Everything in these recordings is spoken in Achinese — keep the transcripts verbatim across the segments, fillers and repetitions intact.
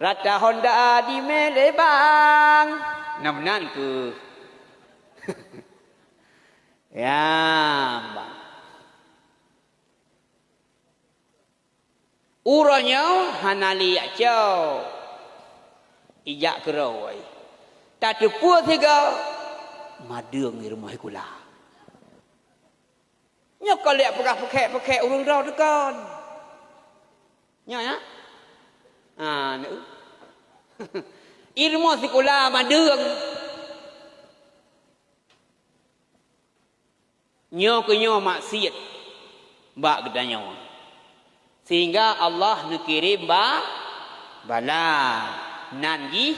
Rata Honda di Melebang. Nam nan keuh. Ya, bang. Uroe nyoe hana lé jak cok. Ijak keurôi. Tateupeue sigoe madeueng i rumoh sikula. Nyoe kon lé peugah peukhek-peukhek ureuëng droe teukon. Nyoe ya? Ha, neu. I rumoh sikula madeueng. Nyoe keuh nyoe maksiet bak geutanyoe. Sehingga Allah neukirém ba-, bala nan jih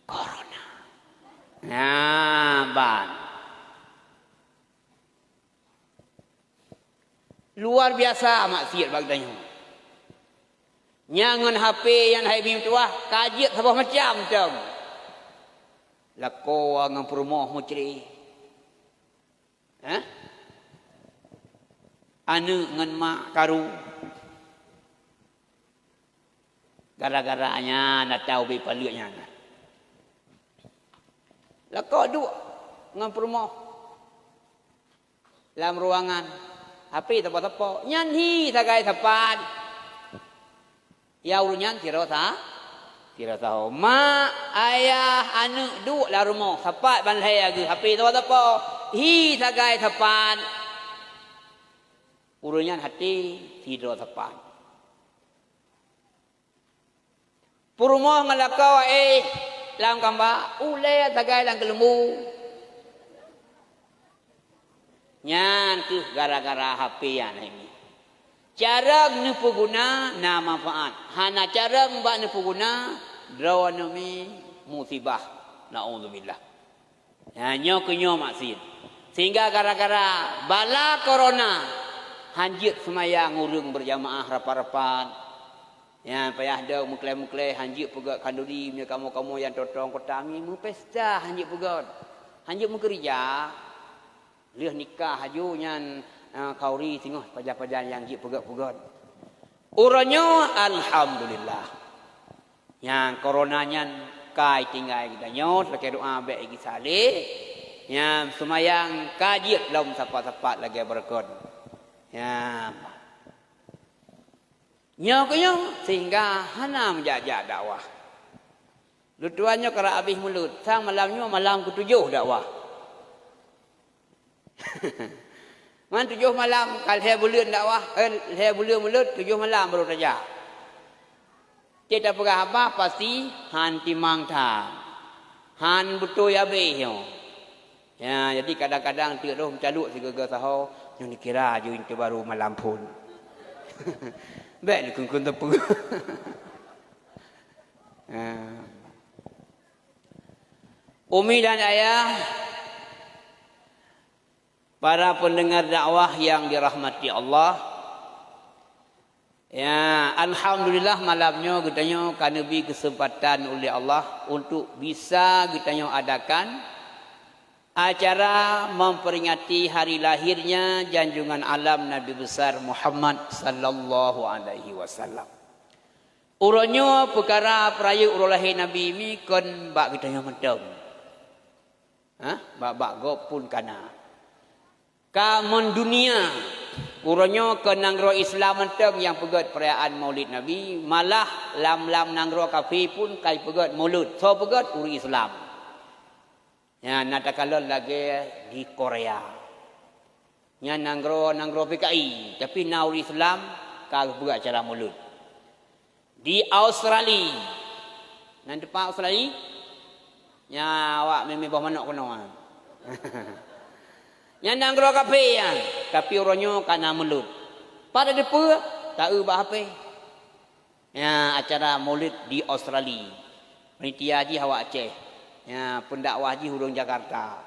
corona. Nah, ban. Luar biasa maksiet bak geutanyoe. Nyang ngon H P nyang hai bi meutuwah, ka jeuet saboh macam teuh. Lakoe ngon peurumoh meucre. Hah? Aneuëk ngon mak karu. Gara-gara nyan ata ubé paleuet nyan. Lakoe duek ngon peurumoh lam ruangan, H P sapo-sapo. Nyan hi sagai sapat. Ya ureuëng nyan sidroe sa-, sidroe saho. Mak, ayah, aneuëk duek lam rumoh, sapat ban lhée geuh, H P sapo-sapo. Hi sagai sapat. Ureuëng nyan até sidroe sapat. Peurumoh ngon lakoe éh lam kamba, ulée sagai lam keuleumbu. Nyan keuh gara-gara H P nyan hai mi. Carông neupeuguna na manfaat, hana carông bak neupeuguna droeneuh mi musibah. Naudzubillah. Nyan nyoe keuh nyoe maksiet. Sehingga gara-gara bala corona, hanjeuet seumayang ureuëng beurjamaah rapat-rapat. Nyan payah dong meuklée-meuklée, hanjeuet peugét khanduri, meunyoe kamoe-kamoe nyang tutong kota mi meupesta hanjeuet peugét. Hanjeuet meukeurija. Lheueh nikah aju nyan, eh, khanduri singoh pajan-pajan nyang jeuet peugét-peugét. Uroe nyoe alhamdulillah. Nyang corona nyan ka itinggai geutanyoe, lakée doa bék igisa lé. Nyang seumayang ka jeuet lom sapat-sapat lagée beureukat. Nyan. Nyoe keuh nyoe sehingga hana meujak-jak dakwah. Lôn tuan nyoe karab habéh mulod, sang malam nyoe malam keutujoh dakwah. Man tujoh malam, ka lhée buleuen dakwah, eh, lhée buleuen mulod, tujoh malam baru tajak. Cit tapeugah haba pasti han timang that. Han beutôi habéh nyoe. Ya, jadi kadang-kadang teuk roh meucalok sigoe-goe saho, nyoe neukira aju intu baru malam phon. Bék neukheun-kheun teupeu. Ya. Umi dan ayah, para pendengar dakwah yang dirahmati Allah, ya, alhamdulillah malam nyoe geutanyoe ka neubri keuseumpatan uleh Allah untuk bisa geutanyoe adakan acara memperingati hari lahirnya junjungan alam Nabi besar Muhammad sallallahu alaihi wasallam. Uroe nyoe peukara peurayeuk uroe lahé Nabi mi kon bak geutanyoe mantong. Hah? Bak-bak gob pun kana. Ka mendunia, uroe nyoe keu nanggroe Islam mantong nyang peugét peurayaan Maulid Nabi, malah lam-lam nanggroe kafé pun ka jipeugét Maulud. Soe peugét? Ureuëng Islam. Nyan na takalon lagée di Korea. Nyan nanggroe-nanggroe P K I, tapi na ureuëng Islam ka geupeugét acara Maulud. Di Australia. Nan teumpat Australia? Nya awak mimé boh manok keunoe. Nyan nanggroe kafé nyan, tapi uroe nyoe ka na Maulud. Pat teupeue, taeu bak H P. Ya, acara Maulid di Australia. Panitia jih awak Aceh. Ya, pendakwah jih ureuëng Jakarta.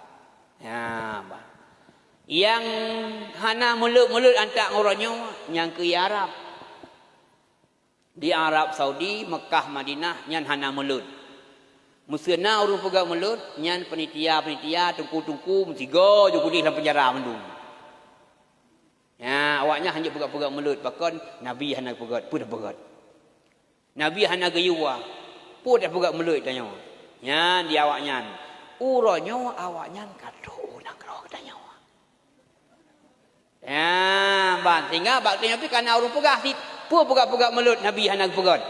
Ya, bah. Nyang hana Maulud-Maulud antak ngon uroe nyoe, nyang keu Arab. Di Arab Saudi, Mekah, Madinah, nyan hana Maulud. Meuseu na ureuëng peugét Maulud, nyan panitia-panitia, teungku-teungku, meusigoe ju keudeh lam penjara mandum. Ya, awaknyan hana peugét-peugét Maulud, pakon Nabi hana peugét, peue na peugét. Nabi hana geuyue. Peue tapeugah mulod tanyoe? Nyan di awaknyan. Uroe nyoe awaknyan ka trok u nanggroe geutanyoe. Ya, ban. Sehingga bak tanyoe pih kana ureuëng peugah cit, peue peugah-peugah mulod Nabi hana geupeugöt?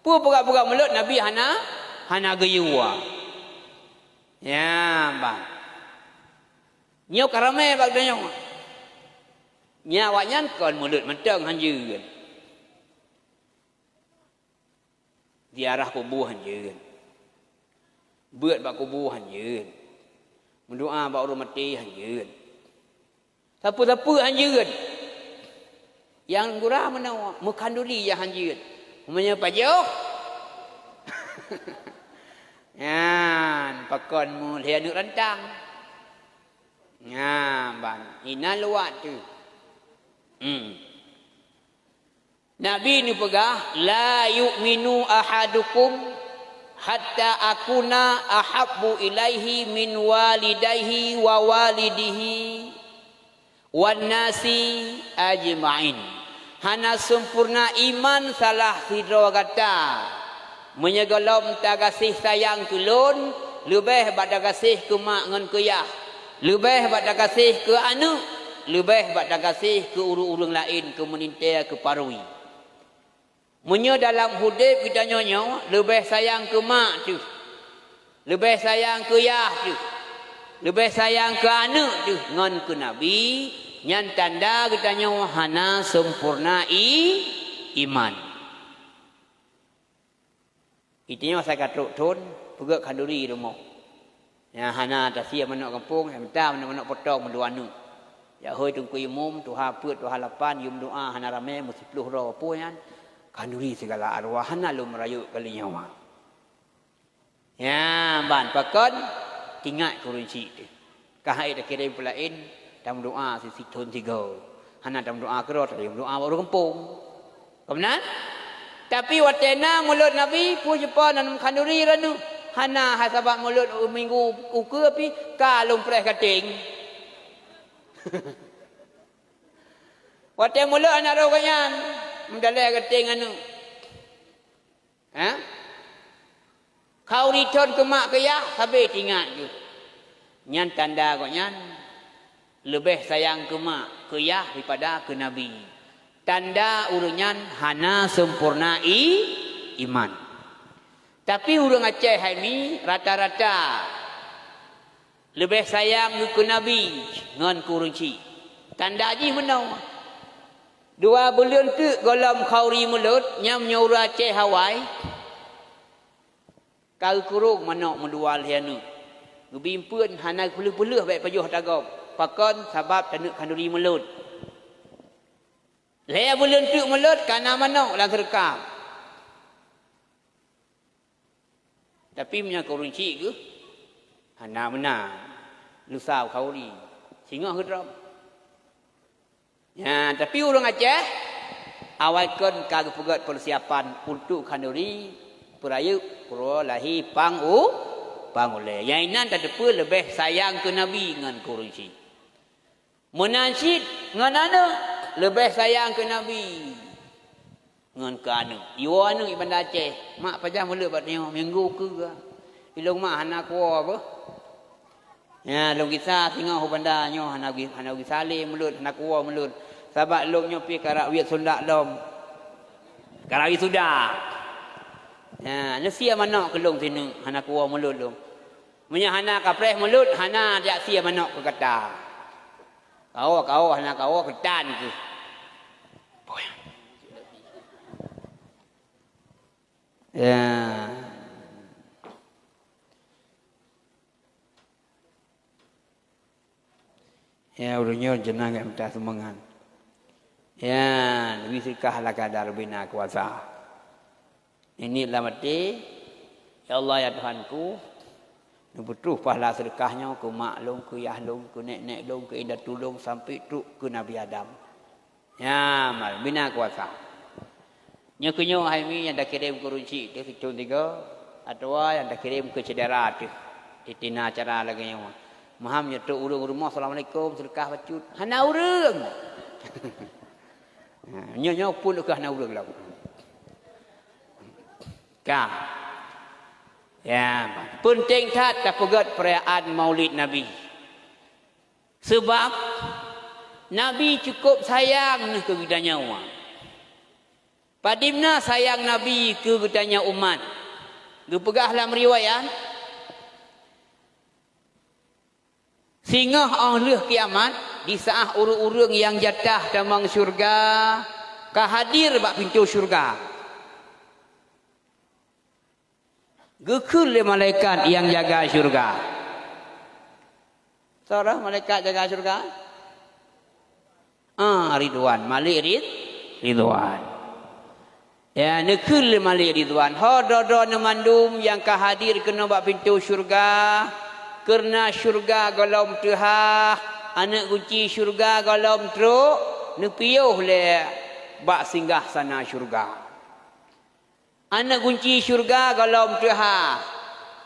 Peue peugah-peugah mulod Nabi hana, hana geuyue? Ya, ban. Nyoe ka ramé bak tanyoe. Nyan awaknyan kon mulod mantong hanjeuet. Ziarah kubu hanjeuet. Beuet bak kubu hanjeuet. Meudoá bak ureuëng maté hanjeuet. Sapeue-sapeue hanjeuet. Nyang gura meunoe, meukhanduri nyang hanjeuet. Meunyoe pajoh, nyan pakon meulhée aneuëk rantang. Nyan ban, inan luwat teuh. Hmm. Nabi neupeugah, "La yu'minu ahadukum hatta akuna ahabbu ilaihi min walidaihi wa walidihi wan nasi ajma'in." Hana sempurna iman salah sidroe gata, meunyoe gohlom tagaséh sayang keu lôn leubeh bak tagaséh keu mak ngon keu yah, leubeh bak tagaséh keu aneuëk, leubeh bak tagaséh keu ureuëng-ureuëng laén, keu meulintée, keu parui. Meunyoe dalam udeb geutanyoe nyoe leubeh sayang keu mak teuh, leubeh sayang keu yah teuh, leubeh sayang keu aneuëk teuh ngon keu Nabi, nyan tanda geutanyoe hana sempurna i, iman. Geutanyoe asai ka trok thon, peugét khanduri rumoh. Nyang hana tasie manök gampông, nyang mita manök-manök potong meudua aneuëk. Jak hôi teungku imum, tuha peuet, tuha lapan, yum doá hana ramé, meusiploh droe peue nyan, khanduri sigala arwah hana lôn meurayeuk kali nyoe. Nyan ban pakon, tingat keu ureuëng chik teuh. Ka han ék takirém peulaén, tameudoá sithon sigoe. Hana tameudoá keudroe, tameudoá bak ureuëng gampông. Ka meunan? Tapi watée na mulod Nabi, peue jipo nan khanduri ranuh. Hana hai sabab mulod u minggu ukeue pih ka lôn preh gaténg. Watée mulod hana roh gobnyan, meudalée gaténg aneuëk. Ha? Khanduri thon keu mak keu yah, sabe tingat geuh. Nyan tanda gobnyan leubeh sayang keu mak, keu yah daripada keu Nabi. Tanda ureuëng nyan hana sempurna i, iman. Tapi ureuëng Aceh hai mi rata-rata leubeh sayang geuh keu Nabi ngon keu ureuëng chik. Tanda jih meunoe. Dua buleuen teuk gohlom khanduri mulod, nyan meunyoe ureuëng Aceh awai, ka geukurong manök meudua lhée aneuëk. Geubi eumpeuen hana geupeuleueh-peuleueh bék pajoh ata gob. Pakon? Sabab taneuk khanduri mulod. Lhée buleuen teuk mulod ka na manök lam seureukam. Tapi meunyoe keu ureuëng chik geuh, hana meunan. Lusa khanduri, singoh geudrob. Nyan, tapi ureuëng Aceh, awai kon ka geupeugét peusiapan untuk khanduri, peurayeuk, uroe lahé pang u, pang ulée. Nyang inan tateupeue leubeh sayang keu Nabi ngon keu ureuëng chik. Meunan cit ngon aneuëk, leubeh sayang keu Nabi ngon keu aneuëk. Jiwoe aneuëk i Banda Aceh, "Mak, pajan mulod bak tanyoe, minggu keue?" "Ilôn mak hana kuwoe beuh. Nyan lôn gisa singoh u banda nyoe hana gi-, hana gisa lé mulod, hana kuwoe mulod. Sabab lôn nyoe pih karap wiet sundak lom. Karap wisuda. Nyan, neusie manök keu lôn sineuk, hana kuwoe mulod lôn." Meunyoe hana kapreh mulod, hana jak sie manök keu gata. Kawoe-kawoe hana kawoe keutan kheueh. Ya. Ya, ureuëng nyoe jeunang gét mita sumbangan. Ya, leubeh seudeukah ala kadar bina kuasa. Niniet lam até, "Ya Allah, ya Tuhanku, neupeutroh pahala seudeukah nyoe keu mak lôn, keu yah lôn, keu nek-nek lôn, keu indatu lôn, sampoe trok keu Nabi Adam." Nyan, bina kuasa. Nyoe keu nyoe hai mi nyang takirém keu ureuëng chik teuh sithon sigoe, atawa nyang takirém keu syedara teuh di tina acara lagée nyoe. Meuham nyoe trok ureuëng rumoh, "Assalamualaikum, seudeukah bacut." Hana ureuëng. Ha, nyoe, nyoe pun ka hana ureuëng lom. Ka. Ya, peunteng that tapeugét peurayaan Maulid Nabi. Seubab Nabi cukup sayang neuh keu geutanyoe. Padubna sayang Nabi keu geutanyoe umat. Geupeugah lam riwayat, singoh óh lheueh kiamat, di saát ureuëng-ureuëng nyang jatah tamong syeuruga ka hadir bak pintoe syeuruga. Geukheun lé malaikat nyang jaga syeuruga. Soe malaikat jaga syeuruga? Ah, Ridwan, Malik Rid-, Ridwan. Ya, neukheun lé Malik Ridwan, ho droe-droe neuh mandum nyang ka hadir keunoe bak pintoe syeuruga, keureuna syeuruga gohlom teuhah, aneuëk gunci syeuruga gohlom trok, neupiôh lé bak singgah sana syeuruga. Aneuëk gunci syeuruga gohlom teuhah.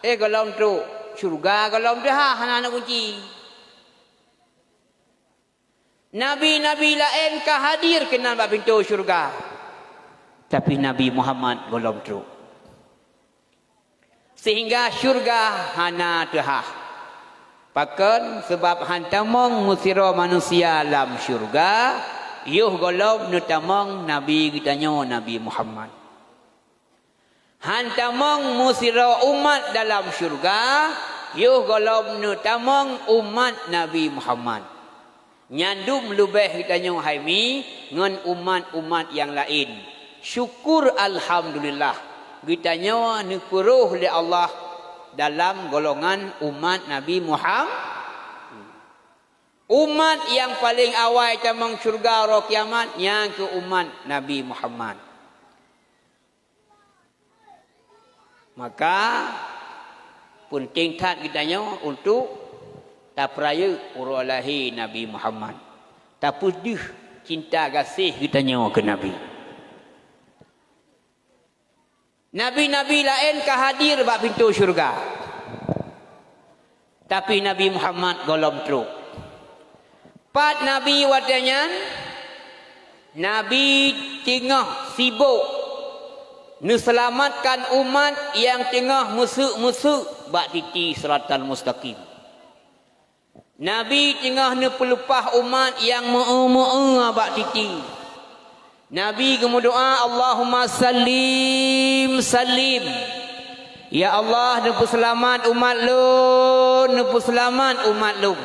Eh, gohlom trok. Syeuruga gohlom teuhah hana aneuëk gunci. Nabi-nabi laén ka hadir keunan bak pintoe syeuruga. Tapi Nabi Muhammad gohlom trok. Sehingga syeuruga hana teuhah. Pakon? Seubab han tamong meusidroe manusia lam syeuruga, yoh gohlom neutamong Nabi geutanyoe Nabi Muhammad. Han tamong meusidroe umat dalam syeuruga, yoh gohlom neutamong umat Nabi Muhammad. Nyan dum leubeh geutanyoe hai mi ngon umat-umat nyang laén. Syukur alhamdulillah, geutanyoe neupeurôh lé Allah dalam golongan umat Nabi Muhammad. Umat nyang paleng awai tamong syeuruga uroe kiamat, nyan keuh umat Nabi Muhammad. Maka, peunteng that geutanyoe untuk tapeurayeuk uroe lahé Nabi Muhammad. Tapeudeuh cinta gaséh geutanyoe keu Nabi. Nabi-nabi laén ka hadir bak pintoe syeuruga. Tapi Nabi Muhammad gohlom trok. Pat Nabi watée nyan? Nabi teungoh sibok neuseulamatkan umat nyang teungoh meuseuk-meuseuk bak titi siratal mustaqim. Nabi teungoh neupeulupah umat nyang meu-eu-meu-eu bak titi. Nabi geumeudoá, "Allahumma sallim, sallim." Ya Allah, neupeuseulamat umat lôn, neupeuseulamat umat lôn.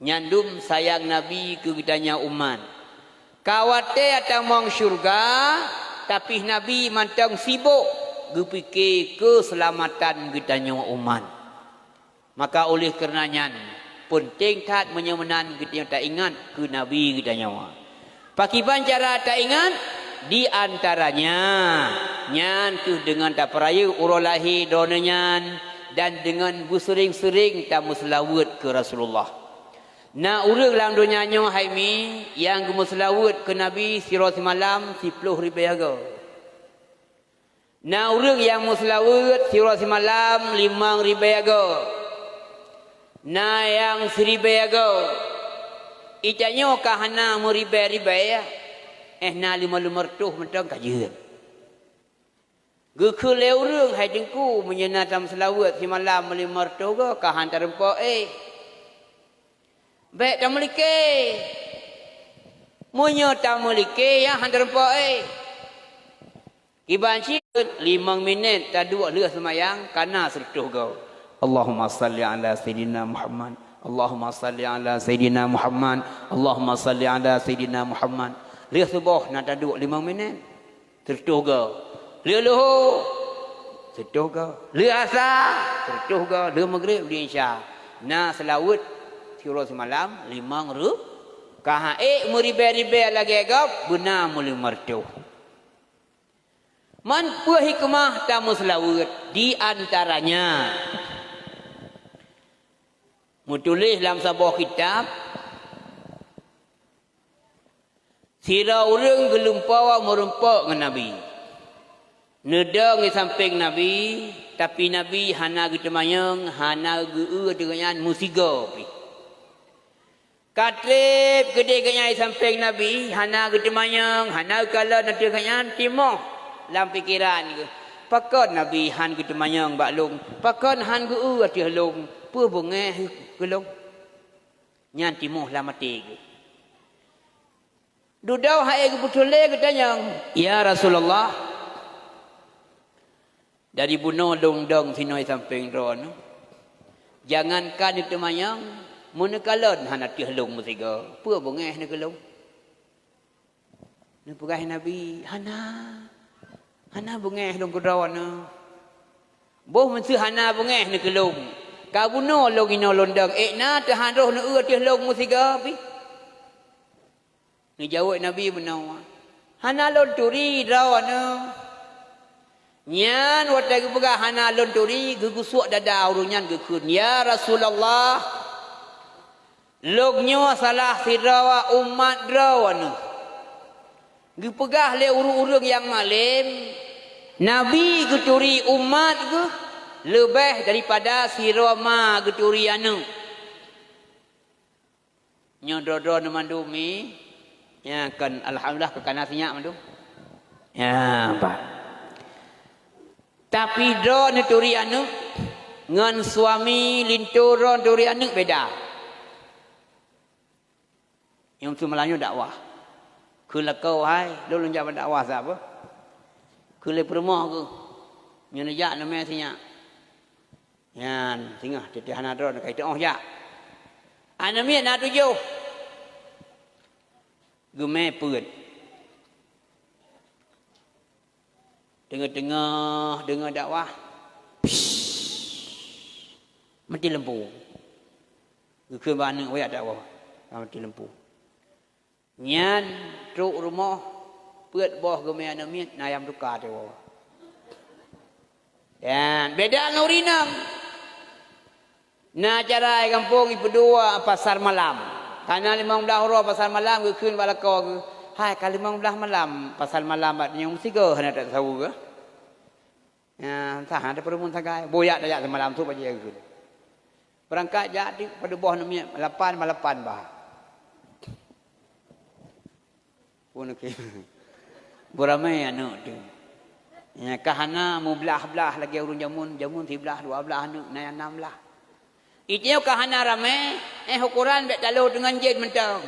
Nyan dum sayang Nabi keu geutanyoe umat. Ka watée tamong syeuruga, tapi Nabi mantong sibok geupike keuseulamatan geutanyoe umat. Maka oleh kareuna nyan, peunteng that meunyoe meunan geutanyoe taingat keu Nabi geutanyoe. Pakriban cara taingat? Di antaranya, nyan kheueh deungon tapeurayeuk uroe lahé droeneuh nyan dan deungon beuseuring-seuring tameuseulaweuet keu Rasulullah. Na ureuëng lam donya nyoe hai mi nyang geumeuseulaweuet keu Nabi sidroe simalam siploh ribée goe. Na ureuëng nyang meuseulaweuet sidroe simalam limong ribée goe. Na nyang siribée goe. Geutanyoe ka hana meuribée-ribée, eh, na limong-limong reutôh mantong ka jeuet. Geukheun lé ureuëng, "Hai Teungku, meunyoe na tameuseulaweuet simalam limong reutôh goe, ka han tareumpok éh." Bék tameulike. Meunyoe tameulike, nyan han tareumpok éh. Kiban cit limong minét taduek lheueh seumayang, ka na sireutoh goe. Allahumma salli ala Sayyidina Muhammad. Allahumma salli ala Sayyidina Muhammad. Allahumma salli ala Sayyidina Muhammad. Lheueh suboh na taduek limong minét. Sireutoh goe. Lheueh luho, sireutoh goe. Lheueh asa, sireutoh goe. Lheueh maghrib, lheueh isya. Na seulaweuet sidroe simalam limong reu-, ka han ék meuribée-ribée lagée gob, beuna meulimong reutôh. Man peue hikmah tameuseulaweuet? Di antaranya, meutuléh lam saboh kitab, sidroe ureuëng geulumpoe meurumpok ngon Nabi. Neudong di sampéng Nabi, tapi Nabi hana geuteumanyong, hana geu-eu ateueh gobnyan meusigoe pih. Ka treb keudeh gobnyan di sampéng Nabi, hana geuteumanyong, hana geukalon ateueh gobnyan, timoh. Lam pikeran geuh, "Pakon Nabi han geuteumanyong bak lôn? Pakon han geu-eu ateueh lôn? Peue beungéh keu lôn?" Nyan timoh lam até geuh. Dudoe hai geupeutuléh geutanyong, "Ya Rasulullah, dari bunoe lôn dong sinoe sampéng droeneuh. Jangankan neuteumanyong, meuneukalon hana teuh lôn meusigoe, peue beungéh neuh keu lôn?" Neupeugah Nabi, "Hana, hana beungéh lôn keu droeneuh. Boh meuseu hana beungéh neuh keu lôn. Ka bunoe lôn inoe lôn dong, ék na teuh han roh neueu ateueh lôn meusigoe pih?" Neujaweueb Nabi meunoe, "Hana lôn turi droeneuh." Nyan watée geupeugah hana lôn turi, geugeusuek dada ureuëng nyan geukheun, "Ya Rasulullah, lôn nyoe salah sidroe umat droeneuh." Geupeugah lé ureuëng-ureuëng nyang malém, Nabi geuturi umat geuh leubeh daripada sidroe ma geuturi aneuëk. Nyoe droe-droe neumandum mi, ya kan, alhamdulillah, keu kana sinyak mandum. Ya, bah. Tapi droe neuturi aneuëk ngon suami linto droe neuturi aneuëk beda. Nyang tu malam nyoe dakwah. Keu lakoe hai, lôn lôn jak dakwah sabe. Keu lé peurumoh keu. Nyoe neujak neumé sinyak. Nyan, singoh teuh hana droe ka iteuoh jak. Aneuk miet na tujoh. Geumé peuet. Teungoh-teungoh deungoe dakwah. Psst. Mati lampu. Geukheun bak aneuk wajak dakwah. Mati lampu. Nyan trok rumoh, peuet boh geumé aneuk miet, na nyang tuka teuk. Dan beda ngon ureueng inong. Na acara gampông ipeuduek pasar malam. Kana limong blaih uroe pasar malam geukheun bak lakoe geuh, "Hai, ka limong blaih malam pasar malam bak nyoe meusigoe hana tasaweue." Nyan, sah, ada peureumeun sagai. Boyak tajak seumalam tu bak jih geukheun. Beurangkat jak di padub boh aneuk miet, lapan bak lapan bah. Pun okey. Beuramé aneuk tu. Nya ka hana meublah-blah lagée ureueng jameun, jameun siblah, dua blah aneuk, na nyang nam blah. Itanyoe ka hana ramé, eh, ukoran bék talo deungon jén mantong.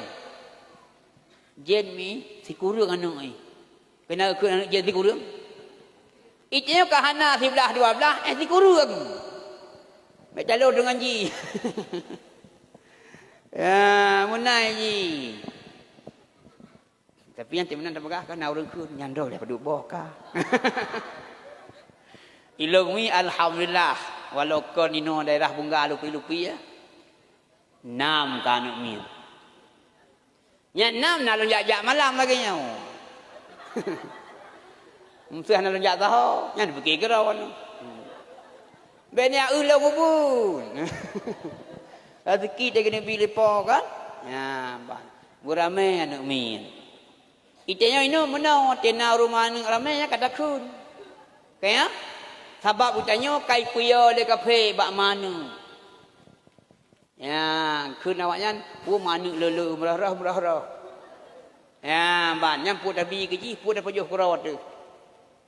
Jén mi sikureueng aneuk, eh. Keunan keu aneuk jén sikureueng. Itanyoe ka hana siblah dua blah, eh, sikureueng. Bék talo deungon jih. Ya, meunai jih. Tapi nyang teumeunan tapeugah ka na ureueng kheun, nyan droe lé padub boh ka. Ilong mi alhamdulillah, walau kon inoe daerah Bungga lupi-lupi ya. Nam ka aneuk miet. Nyan nam na lôn jak-jak malam lagée nyoe. Meuseuh na lôn jak saho, nyan pike keudroe. Bék nyan eu lôn bubun. Rezeki teuh keuneuk bi lé po kan? Nyan ban. Beuramé aneuk miet. Itanyoe inoe meunoe, tena rumoh aneuk ramé nyan ka takheun. Kaya? Sabab geutanyoe ka ipuyoe lé kafé bak ma aneuk. Ya, kheun awaknyan, "Peue ma aneuk le-le, meurah-rah, meurah-rah." Ya, ban nyan peue tabi keu jih, peue tapajoh keudroe teuh.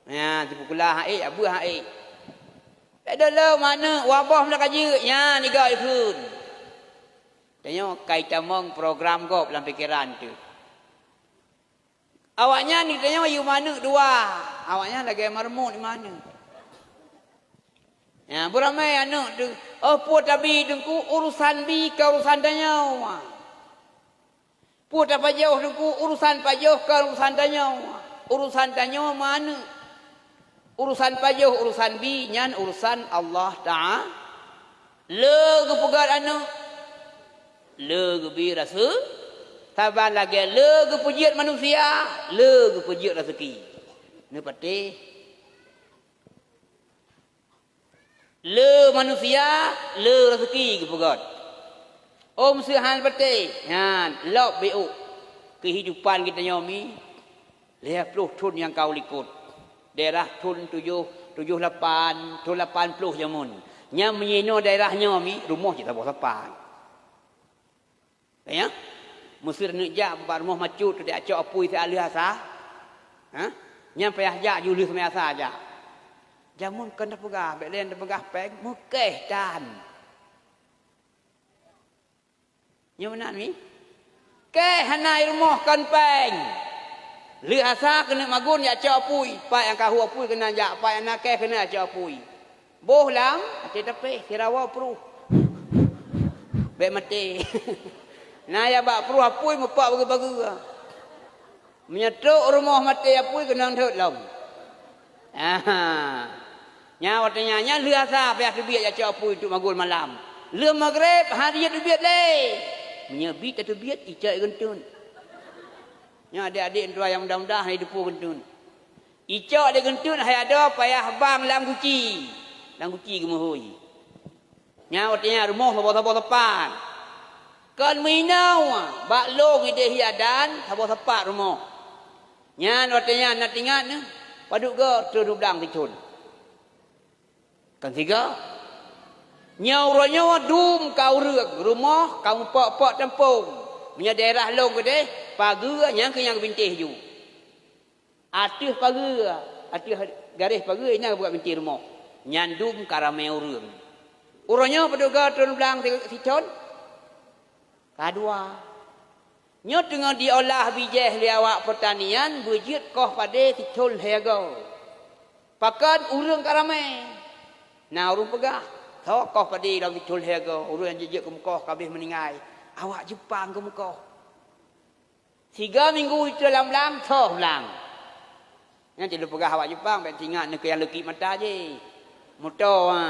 Ya, sipeukula han ék, abeuh han ék. Bék le-le ma aneuk, waboh meunan ka jeuet, nyan iga ikheun. Tanyoe ka itamong program gob lam pikeran teuh. Awaknyan geutanyoe yue ma aneuk dua. Awaknyan lagée marmut ma aneuk. Ya, beuramé aneuk tu, "Oh, peue tabi Teungku, urusan bi ka urusan tanyoe." Peue tapajoh Teungku, urusan pajoh ka urusan tanyoe. Urusan tanyoe ma aneuk. Urusan pajoh, urusan bi, nyan urusan Allah Taala. Le geupeugét aneuk, le geubi raseu-, saban lagée le geupeujeuet manusia, le geupeujeuet raseuki. Neupatéh. Le manusia, le raseuki geupeugét. Ôm seuhan patéh, nyan lop biôk keuhidupan geutanyoe mi. Lhée ploh thon nyang ka u likot, daerah thon tujoh, tujoh lapan, thon lapan ploh jameun. Nyan meunyoe daerah nyoe mi, rumoh cit saboh sapat. Ya? Meuseu neujak bak rumoh macut, teudiak cok apui siat lheueh asa. Ha? Nyan payah jak ju lheueh meuasa jak. Jameun kon teupeugah, bék lé teupeugah péng, meukéh tan. Nyoe meunan mi? Kéh hana i rumoh kon péng. Lheueh asa keuneuk magun jak cok apui, pat nyang ka hu apui keunan jak, pat nyang na kéh keuneuk jak cok apui. Boh lam até tapéh, sirawa pruh. Bék maté. Na ya bak pruh apui meupak bageue-bageue. Meunyoe trok rumoh maté apui keunong thot lom. Aha. Nyan watée nyan, nyan lheueh asa payah teubiet jak cok apui untuk magol malam. Lheueh maghrib hana jeuet teubiet lé. Meunyoe bit tateubiet, icok i geunteun. Nyan adik-adik meutuah nyang mudah-mudah hana jiteupeue geunteun. Icok di geunteun hai adoe payah bang lam guci. Lam guci geumeuhôi. Nyan watée nyan rumoh saboh-saboh sapat. Kon meuinoe bak lông idéh hi adan saboh sapat rumoh. Nyan watée nyan na teuingat neuh, padub goe treun u blang sithon. Kon sigoe. Nyoe uroe nyoe dum ka ureuëng, rumoh ka meupok-pok tampông. Meunyoe daerah lông keudeh, pageue nyang keu nyang bintéh ju. Ateueh pageue, ateueh garéh pageue inan buet bintéh rumoh. Nyan dum ka ramé ureuëng. Uroe nyoe padub goe treun u blang si-, sithon? Ka dua. Nyoe teungoh jiolah bijéh lé awak peurtanian beujeuet koh padé sithon lhée goe. Pakon ureuëng ka ramé? Na ureuëng peugah, "Soe koh padé lom sithon lhée goe, ureuëng nyang jeuet-jeuet keumeukoh ka abéh meuninggai, awak Jeupang keumeukoh." Sigoe minggu itrön lam blang, soh blang. Nyan cit lôn peugah awak Jeupang, bék teuingat neuh keu nyang leukit mata jih. Muto, ha.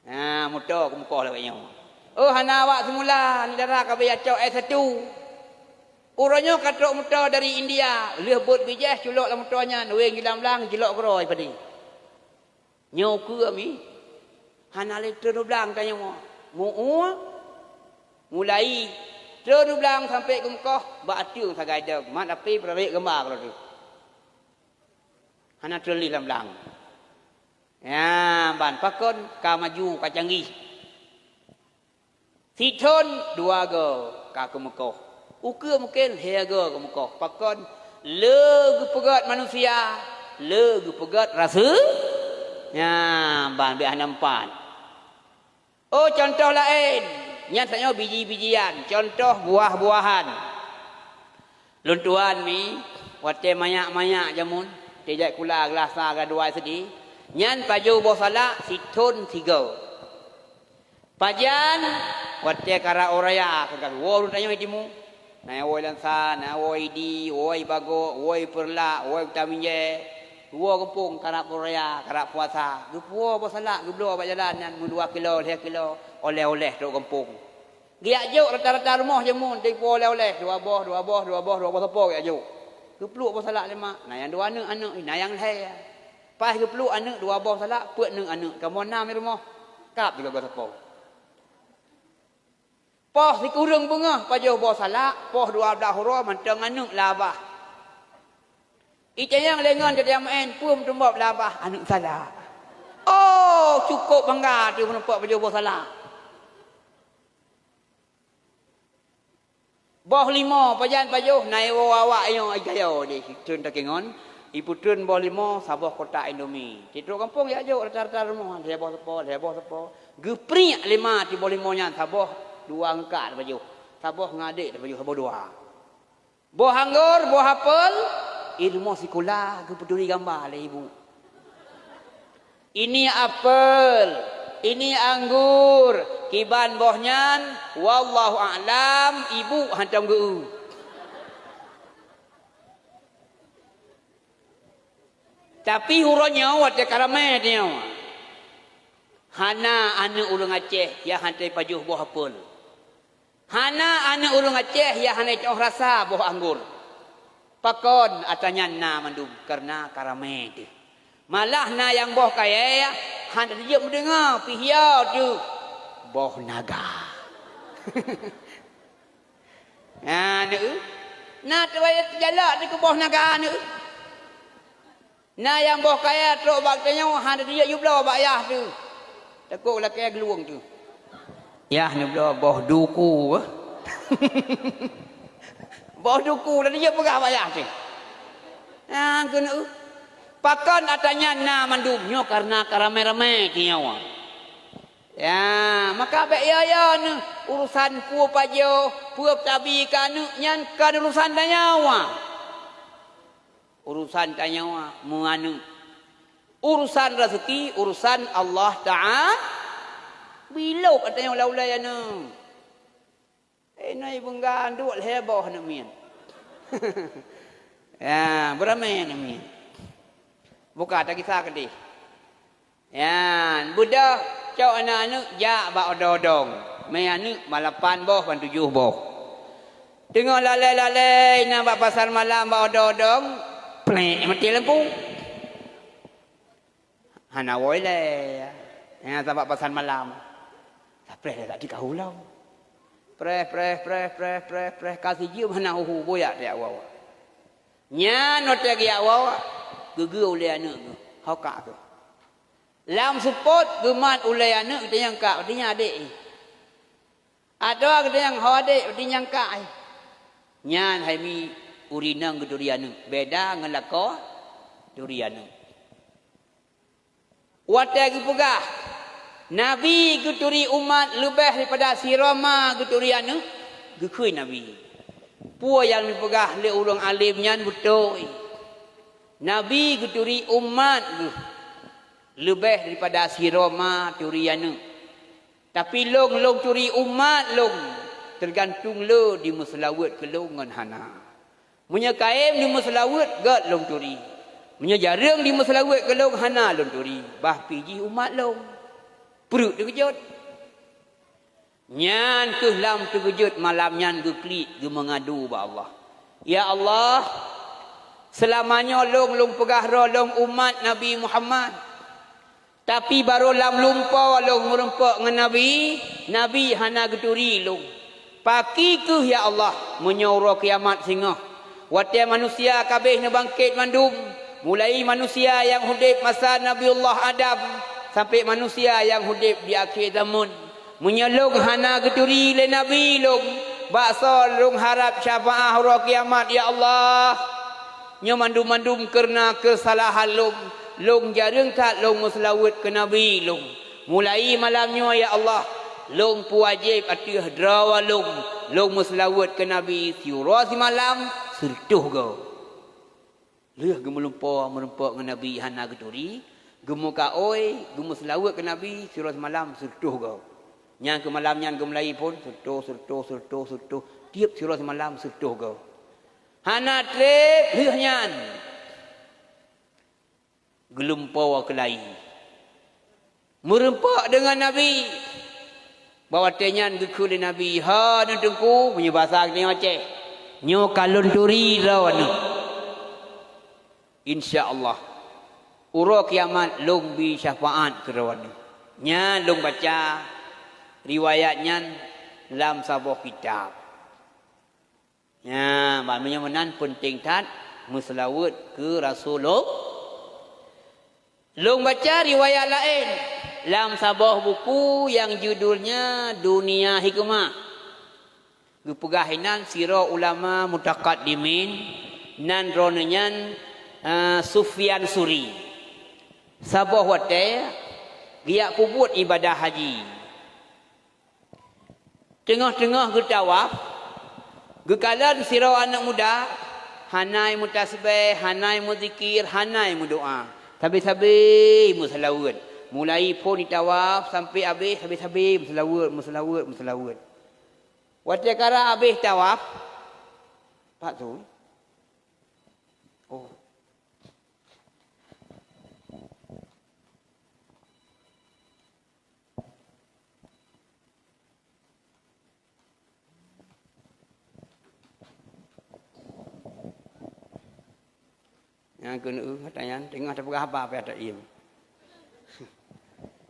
Ha, muto keumeukoh lagée nyoe. Oh, hana awak seumula, ni dara ka beuya cok S satu. Uroe nyoe ka trok muto dari India, lheueh beuet bijéh culok lam muto nyan, wéng di lam blang, jilok keudroe padé. Nyoe keuh mi, hana lé treun u blang tanyoe. Meu-, mulai treun u blang sampoe geumeukoh bak ateueng sagai dong, mat api peurabek gamba keudroe teuh. Hana treun lé lam blang. Nyan ban pakon ka maju, ka canggih. Sithon dua goe ka keumeukoh. Ukeue mungken lhée goe keumeukoh. Pakon? Le geupeugét manusia, le geupeugét raseu-, nyan ban bék hana meupat. Oh, cuntoh laén, nyan tanyoe biji-bijian, cuntoh buah-buahan. Lôn tuan mi, watée manyak-manyak jameun, teuh jai kula geulasa gadua seudeh, nyan pajoh boh salak sithon sigoe. Pajan, watée karap woe raya, ka woe ureuëng tanyoe timu. Na woe lansa, na woe idi, woe bagok, woe peurlak, woe uta minjée. Woe gampông karap woe raya, karap puasa. Geupuwoe boh salak, geubloe bak jalan nyan meudua kilo, lhée kilo, oleh-oleh trok gampông. Geujak jok rata-rata rumoh jameun, dipuwoe oleh-oleh, dua boh, dua boh, dua boh, dua boh sapo geujak jok. Geupluek boh salak lima, na nyang dua aneuëk, aneuëk, na nyang lhée. Paih geupluek aneuëk dua boh salak, peuet aneuëk, aneuëk. Kamoe nam di rumoh, kab sigoe sapo. Poh sikureueng beungoh pajoh boh salak, poh dua blaih uroe mantong aneuëk lam babah. Itanyong lé ngon jadi meu'en, peue meutumbab lam babah, aneuëk salak. Oh, cukôp bangga teuh meutumbab pajoh boh salak. Boh limo pajan pajoh, na iwoe awak nyoe i gayo deh, treun takengon, ipeutreun boh limo saboh kotak Indomie. Tiep-tiep gampông jak jok rata-rata rumoh, lhée boh sapo, lhée boh sapo. Geupriek lima tiep boh limo nyan, saboh dua ngeukat pajoh, saboh ngadek pajoh, saboh dua. Boh anggor, boh apel, i rumoh sikula geupeuturi gamba lé ibu. Ini apel, ini anggur, kiban boh nyan, wallahu a'lam, ibu hantom geu-eu. Tapi uroe nyoe watée ka ramé tanyoe, hana aneuëk ureuëng Aceh nyang hana pajoh boh apel. Hana aneuëk ureuëng Aceh nyang hana teuoh rasa boh anggor. Pakon atra nyan na mandum? Kareuna ka ramé teuh. Malah na nyang boh kayée hana jeuet meudeungoe, pih yo teuh boh naga. Na neueu, na teuwayah teujalak teuh keu boh naga neueu. Na nyang boh kayée trok bak tanyoe hana jijak jubloe bak yah teuh. Takot lakée geulueng teuh. Yah neubloe boh duku. Boh duku hana jijak peugah bak yah teuh. Nyang keuneuk, pakon atra nyan na mandum nyoe kareuna ka ramé-ramé tanyoe. Ya, maka bék yo-yo neuh urusan peue pajoh, peue tabi keu aneuk nyan kon urusan tanyoe. Urusan tanyoe meuaneuk. Urusan raseuki, urusan Allah Taala. Bilok tanyoe ulai-ulai aneuk. Eh, noi beungga duek lhée boh aneuk miet. Ya, beuramé aneuk miet. Buka takisa keudeh. Ya, beudôh cok aneuk-aneuk jak bak odong-odong. Mé aneuk ban lapan boh, ban tujoh boh. Teungoh lalée-lalée inan bak pasar malam bak odong-odong, plek maté lampu. Hana woe lé. Nyang sabab pasar malam. Sapreh lé tadi ka ulông. Preh, preh, preh, preh, preh, preh. Ka sijeuem hana uhu boyak tajak woe. Nyan watée geujak woe, geugeue ulée aneuk geuh. Ho kak geuh. Lam seupôt geumat ulée aneuk, geutanyoe kak, geutanyoe adék. Atawa geutanyoe ho adék, geutanyoe kak. Nyan hai mi ureueng inong geuturi aneuk. Beda ngon lakoe turi aneuk. Watée geupeugah, Nabi geuturi umat leubeh daripada sidroe ma geuturi aneuk, geukheun Nabi. Peue nyang geupeugah lé ureueng além nyan beutôi. Nabi geuturi umat geuh leubeh daripada sidroe ma turi aneuk. Tapi lôn, lôn turi umat lôn, teugantung le dimeuseulaweuet keu lôn ngon hana. Meunyoe kayém dimeuseulaweuet, gét lôn turi. Meunyoe jareueng dimeuseulaweuet keu lôn, hana lôn turi. Bah pi jih umat lôn. Peureuk teukeujot. Nyan kheueh lam teukeujot malam nyan geuklik geumeungadu bak Allah. Ya Allah, seulama nyoe lôn, lôn peugah droe lôn umat Nabi Muhammad. Tapi barô lam lumpoe lôn meureumpok ngon Nabi, Nabi hana geuturi lôn. Pakri kheueh, ya Allah, meunyoe uroe kiamat singoh, watée manusia ka abéh neubangkét mandum, mulai manusia nyang udeb masa Nabiullah Adam sampoe manusia nyang udeb di akhé zamon. Meunyoe lôn hana geuturi lé Nabi lôn, bak soe lôn harab syafaat uroe kiamat, ya Allah? Nyoe mandum-mandum kareuna keusalahan lôn. Lôn jareueng that lôn meuseulaweuet keu Nabi lôn. Mulai malam nyoe, ya Allah, lôn peuwajéb ateueh droe lôn, lôn meuseulaweuet keu Nabi siuroe simalam sireutôh goe. Lheueh geumeulumpoe meureumpok ngon Nabi hana geuturi, geumeukaôi, geumeuseulaweuet keu Nabi siuroe simalam sireutôh goe. Nyang keu malam nyan geumulai phon sireutôh, sireutôh, sireutôh, sireutôh, tieb siuroe simalam sireutôh goe. Hana treb lheueh nyan, geulumpoe keulayi. Meureumpok deungon Nabi. Bak watée nyan geukheun lé Nabi, "Ho, neuh Teungku," meunyoe basa geutanyoe Aceh, "nyoe ka lôn turi droeneuh. Insya Allah, uroe kiamat lôn bi syafaat keu droeneuh." Nyan lôn baca riwayat nyan lam saboh kitab. Nyan, ban meunyoe meunan peunteng that meuseulaweuet keu Rasulullah. Lôn baca riwayat laén lam saboh buku nyang judulnya Dunia Hikmah. Geupeugah inan sidroe ulama mutakaddimin, nan droeneuh nyan, eh, Sufyan Suri. Saboh watée geujak peubuet ibadah haji. Teungoh-teungoh geutawaf, geukalon sidroe aneuëk muda, hana meutasbeh, hana meuzikir, hana meudoá. Sabe-sabe meuseulaweuet. Mulai phon jitawaf sampoe abéh, sabe-sabe meuseulaweuet, meuseulaweuet, meuseulaweuet. Watée karab abéh tawaf, pat tu? Oh. Nyang keuneuk, eh, tanyan teungoh tapeugah haba pih ata iem.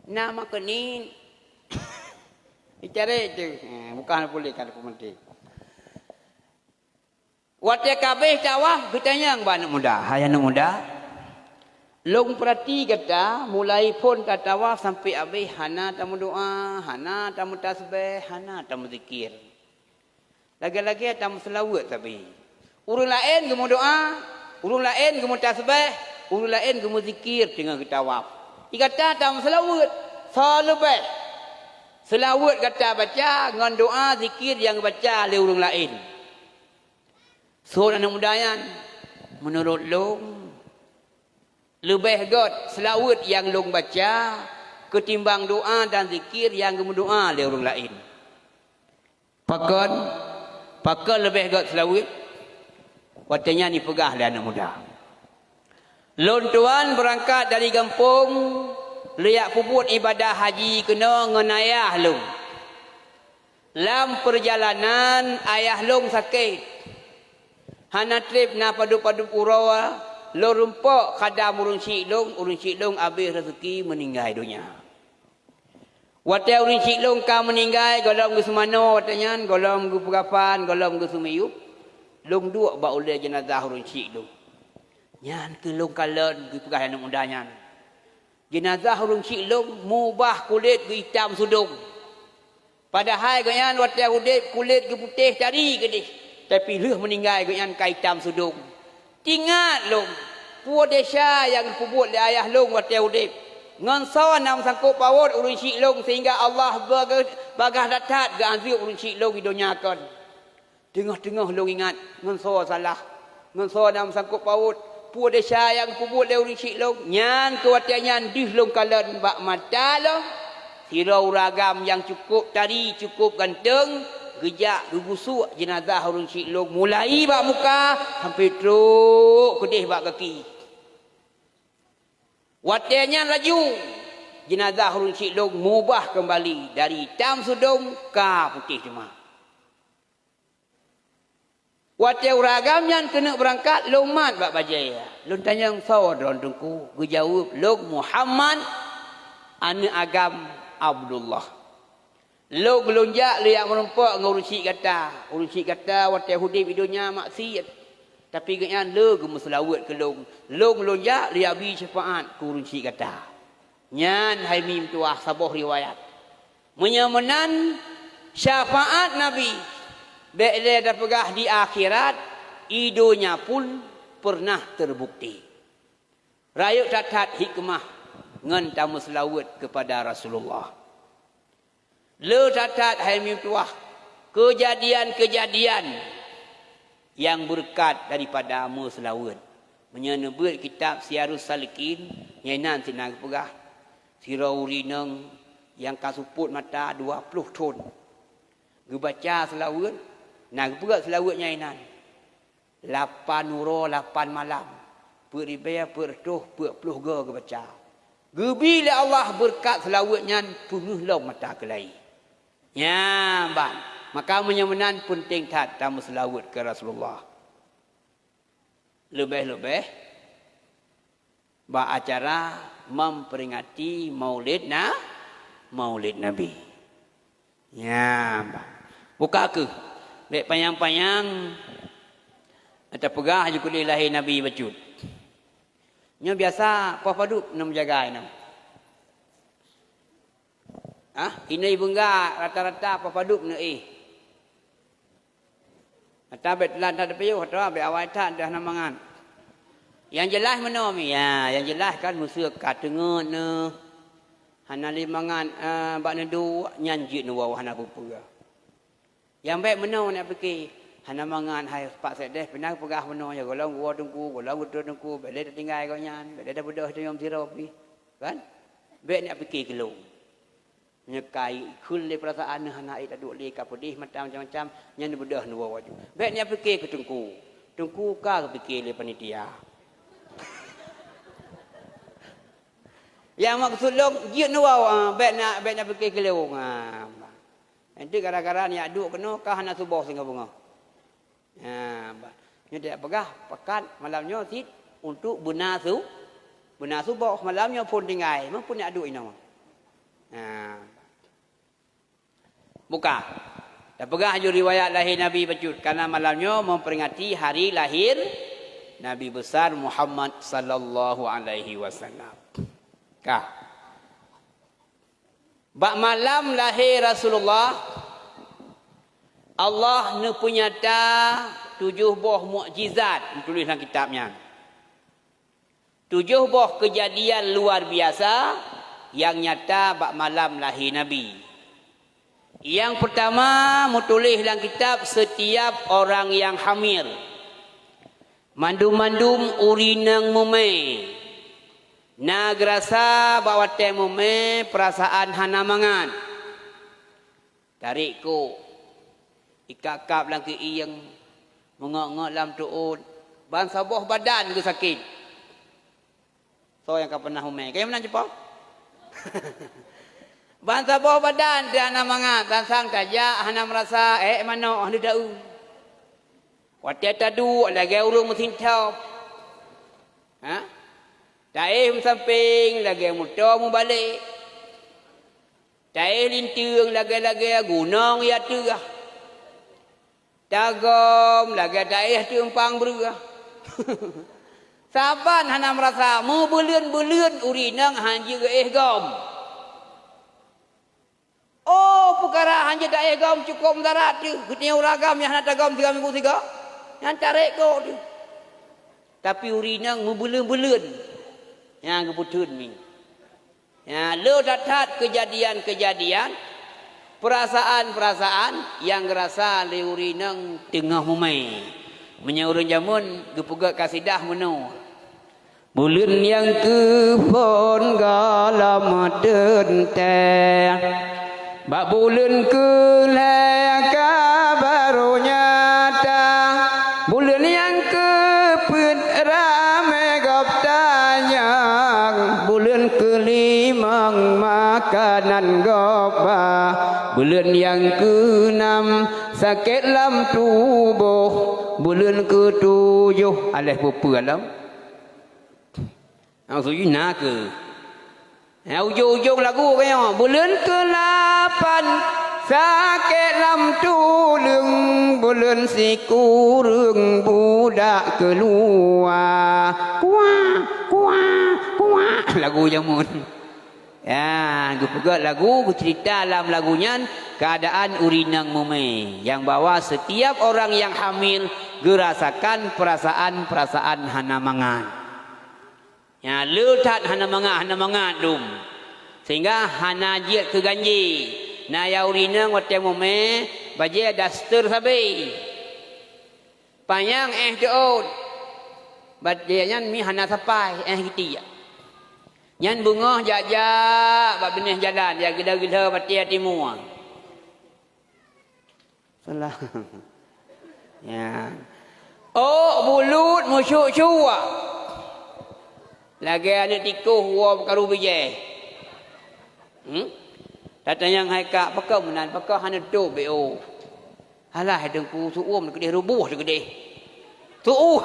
Na makeunin. Dicari tu. Eh, bukan boleh kan aku menti. Watée ka abéh tawaf, geutanyong bak aneuëk muda, "Hai aneuëk muda, lôn peurati gata mulai phon tatawaf sampoe abéh hana tameudoá, hana tameutasbeh, hana tameuzikir. Lagée-lagée tameuseulaweuet sabe. Ureuëng laén geumeudoá, Ureuëng laén geumeutasbeh, ureuëng laén geumeuzikir teungoh geutawaf. Di gata tameuseulaweuet, soe leubeh seulaweuet gata baca ngon doá zikir nyang geubaca lé ureuëng laén? Seuôt aneuëk muda nyan, meunurot lôn, leubeh gét seulaweuet nyang lôn baca keutimbang doá dan zikir nyang geumeudoá lé ureuëng laén. Pakon? Pakon leubeh gét seulaweuet? Watée nyan jipeugah lé aneuëk muda, "Lôn tuan beurangkat dari gampông, lôn jak peubuet iébadah haji keunoe ngon ayah lôn. Lam peurjalanan ayah lôn sakét. Hana treb na padub-padub uroe, lôn rumpok khadam ureuëng syiek lôn, ureuëng syiek lôn abéh reuseuki meuninggai donya. Watée ureuëng syiek lôn ka meuninggai, gohlom geuseumanoe watée nyan, gohlom geupeugapan, gohlom geuseumiyueb, lôn duek bak ulée jeunazah ureuëng syiek lôn. Nyan keuh lôn kalon," geupeugah aneuëk muda nyan. "Jeunazah ureuëng syiek lôn mubah kulét geuitam sudong. Padahai gobnyan watée udeb kulét geuputéh tari keudeh, tapi lheueh meuninggai gobnyan ka itam sudong. Teuingat lôn, peue desya nyang geupeubuet lé ayah lôn watée udeb, ngon soe na meusangkot pawot ureuëng syiek lôn sehingga Allah beuga-, bagaih that-that geuanzeueb ureuëng syiek lôn di donya kon. Teungoh-teungoh lôn ingat ngon soe salah, ngon soe na meusangkot pawot, peue desya nyang geupeubuet lé ureuëng syiek lôn, nyan keuh watée nyan deuh lôn kalon bak mata lôn, sidroe ureuëng agam nyang cukôp tari, cukôp ganteng, geujak geugusuek jeunazah ureuëng syiek lôn mulai bak muka sampoe trok keudeh bak gaki. Watée nyan laju jeunazah ureuëng syiek lôn mubah keumbali dari itam sudong ka putéh teuma." Watée ureuëng agam nyan keuneuk beurangkat, lôn mat bak bajée. Lôn tanyong, "Soe droe Teungku?" Geujaweueb, "Lôn Muhammad, aneuëk agam Abdullah. Lôn, lôn jak lôn jak meurumpok ngon ureuëng syiek gata. Ureuëng syiek gata watée udeb di donya maksiet, tapi gobnyan le geumeuseulaweuet keu lôn. Lôn, lôn jak lôn jak bri syafaat keu ureuëng syiek gata." Nyan hai meutuah saboh riwayat. Meunyoe meunan, syafaat Nabi bék lé tapeugah di akhirat, i donya pun peureunah teubukti. Rayeuk that-that hikmah ngon tameuseulaweuet keupada Rasulullah. Le that-that hai meutuah keujadian-keujadian nyang beureukat daripada meuseulaweuet. Meunyoe neubeuet kitab Siyarus Salikin, nyan inan sit na geupeugah, sidroe ureuëng inong nyang ka seupôt mata dua ploh thon. Geubaca seulaweuet, na geupeugah seulaweuet nyan inan. Lapan uroe lapan malam, peuet ribée, peuet reutôh, peuet ploh goe geubaca. Geubi lé Allah beureukat seulaweuet nyan peungeuh lom mata keulayi. Nyan ban, maka meunyoe meunan peunteng that tameuseulaweuet keu Rasulullah. Leubeh-leubeh bak acara memperingati Maulid Na-, Maulid Nabi. Nyan, bah. Buka kheueh. Bék panyang-panyang. Tapeugah ju keudeh lahé Nabi bacut. Nyoe biasa poh padub na meujaga inoe. Ah, inoe beungga rata-rata poh padub na éh. Ata bék teulat that teupiôh, atawa bék awai that dah na mangat. Nyang jeulaih meunoe mi, ya, nyang jeulaih kan meuseu ka teungeut neuh. Hana lé mangat, eh, bak neuduek, nyan jeuet neuwoe hana peue-peue. Nyang bék meunoe neupike, hana mangat hai Pak Sekdes, pih na peugah meunoe, ya, gohlom geuwoe teungku, gohlom geutueng teungku, bék lé tatinggai gobnyan, bék lé tabeudôh teuyom sidroe pih. Kan? Bék neupike keu lôn. Nyoe ka ikheun lé peurasaan neuh hana ék taduek lé, ka peudeh mata macam-macam, nyan neubeudôh neuwoe aju. Bék neupike keu teungku. Teungku ka geupike lé panitia. Nyang maksud lôn, jeuet neuwoe, ah, bék na, bék neupike keu lôn, ah. Nanti gara-gara neujak duek keunoe ka hana suboh singoh beungoh. Ha, ba-, nyoe tajak peugah, pakat malam nyoe cit untuk beuna su-, beuna suboh. Malam nyoe phon tinggai, meupeue neujak duek inoe. Ha. Buka. Tapeugah ju riwayat lahé Nabi bacut, karena malam nyoe memperingati hari lahir Nabi besar Muhammad sallallahu alaihi wasallam. Ka. Bak malam lahé Rasulullah, Allah neupeunyata tujoh boh mukjizat, neutuléh lam kitab nyan. Tujoh boh keujadian luar biasa nyang nyata bak malam lahé Nabi. Nyang peurtama, meutuléh lam kitab, setiap orang nyang hamil. Mandum-mandum ureueng inong mumè. Na geurasa bak watèe mumè peurasaan hana mangat. Tarek kok, ikab-kab lam keuieng, meungok-ngok lam teuôt, ban saboh badan geusakét. Soe nyang ka peunah mumè? Kayém meunan cit po? Ban saboh badan teuh hana mangat, sang-sang tajak hana meurasa, ék manok hana taeu. Watèe taduek lagèe ureueng meusintop. Ha? Taéh meusampéng lagèe moto meubalek. Taéh linteung lagèe-lagèe gunong i ateueh. Tagom lagèe taéh teumpang breueh. Saban hana meurasa, meubeuleuen-beuleuen ureueng inong han jeuet geuéh gom. Oh, peukara han jeuet taéh gom cukôp mudarat teuh. Geutanyoe ureueng agam nyang hana tagom sigoe minggu sigoe, nyan tarek kok teuh. Tapi ureueng inong meubeuleuen-beuleuen nyang geupeutheun mi. Nyan le that-that keujadian-keujadian, peurasaan-peurasaan nyang geurasa lé ureueng inong teungoh mumè. Meunyoe ureueng jameun geupeugah kasidah meunoe, "Buleuen nyang keuphon gohlom teuntèe, bak buleuen keu lhèe ka barô nyata. Buleuen nyang keupeuet ramè gob tanyong, buleuen keulimong makanan gob ba. Buleuen nyang keunam sakét lam tuboh, buleuen keutujoh." Aléh peue-peue lom. Maksud jih na keuh. Ya, ujong-ujong lagu keu nyoe, "Buleuen keulapan sakét lam tuleueng, buleuen sikureueng budak keuluwa. Kuah, kuah, kuah." Lagu jameun. Ya, geupeugah lagu, geuceurita lam lagu nyan keuadaan ureueng inong mumè, nyang bahwa setiap orang yang hamil geurasakan peurasaan-peurasaan hana mangat. Nyan le that hana mangat, hana mangat dum. Sehingga hana jeuet keu ganjé. Na ya ureueng inong watèe mumè, bajèe daster sabé. Panyang éh teuôt. Bajèe nyan mi hana sapai, éh geutiek. Nyan beungoh jak-jak bak binéh jalan, ya gila-gila batèe timu. Salah. Ya. Ôk bulut meusyuk-syuk. Lagèe aneuk tikôh woe peukaru bijèh. Hmm? Tatanyong hai kak, "Pakon meunan, pakon hana tôp bèk ôk?" "Alah, hai Teungku, seuuem teukeudeh, ruboh teukeudeh." Seuuem.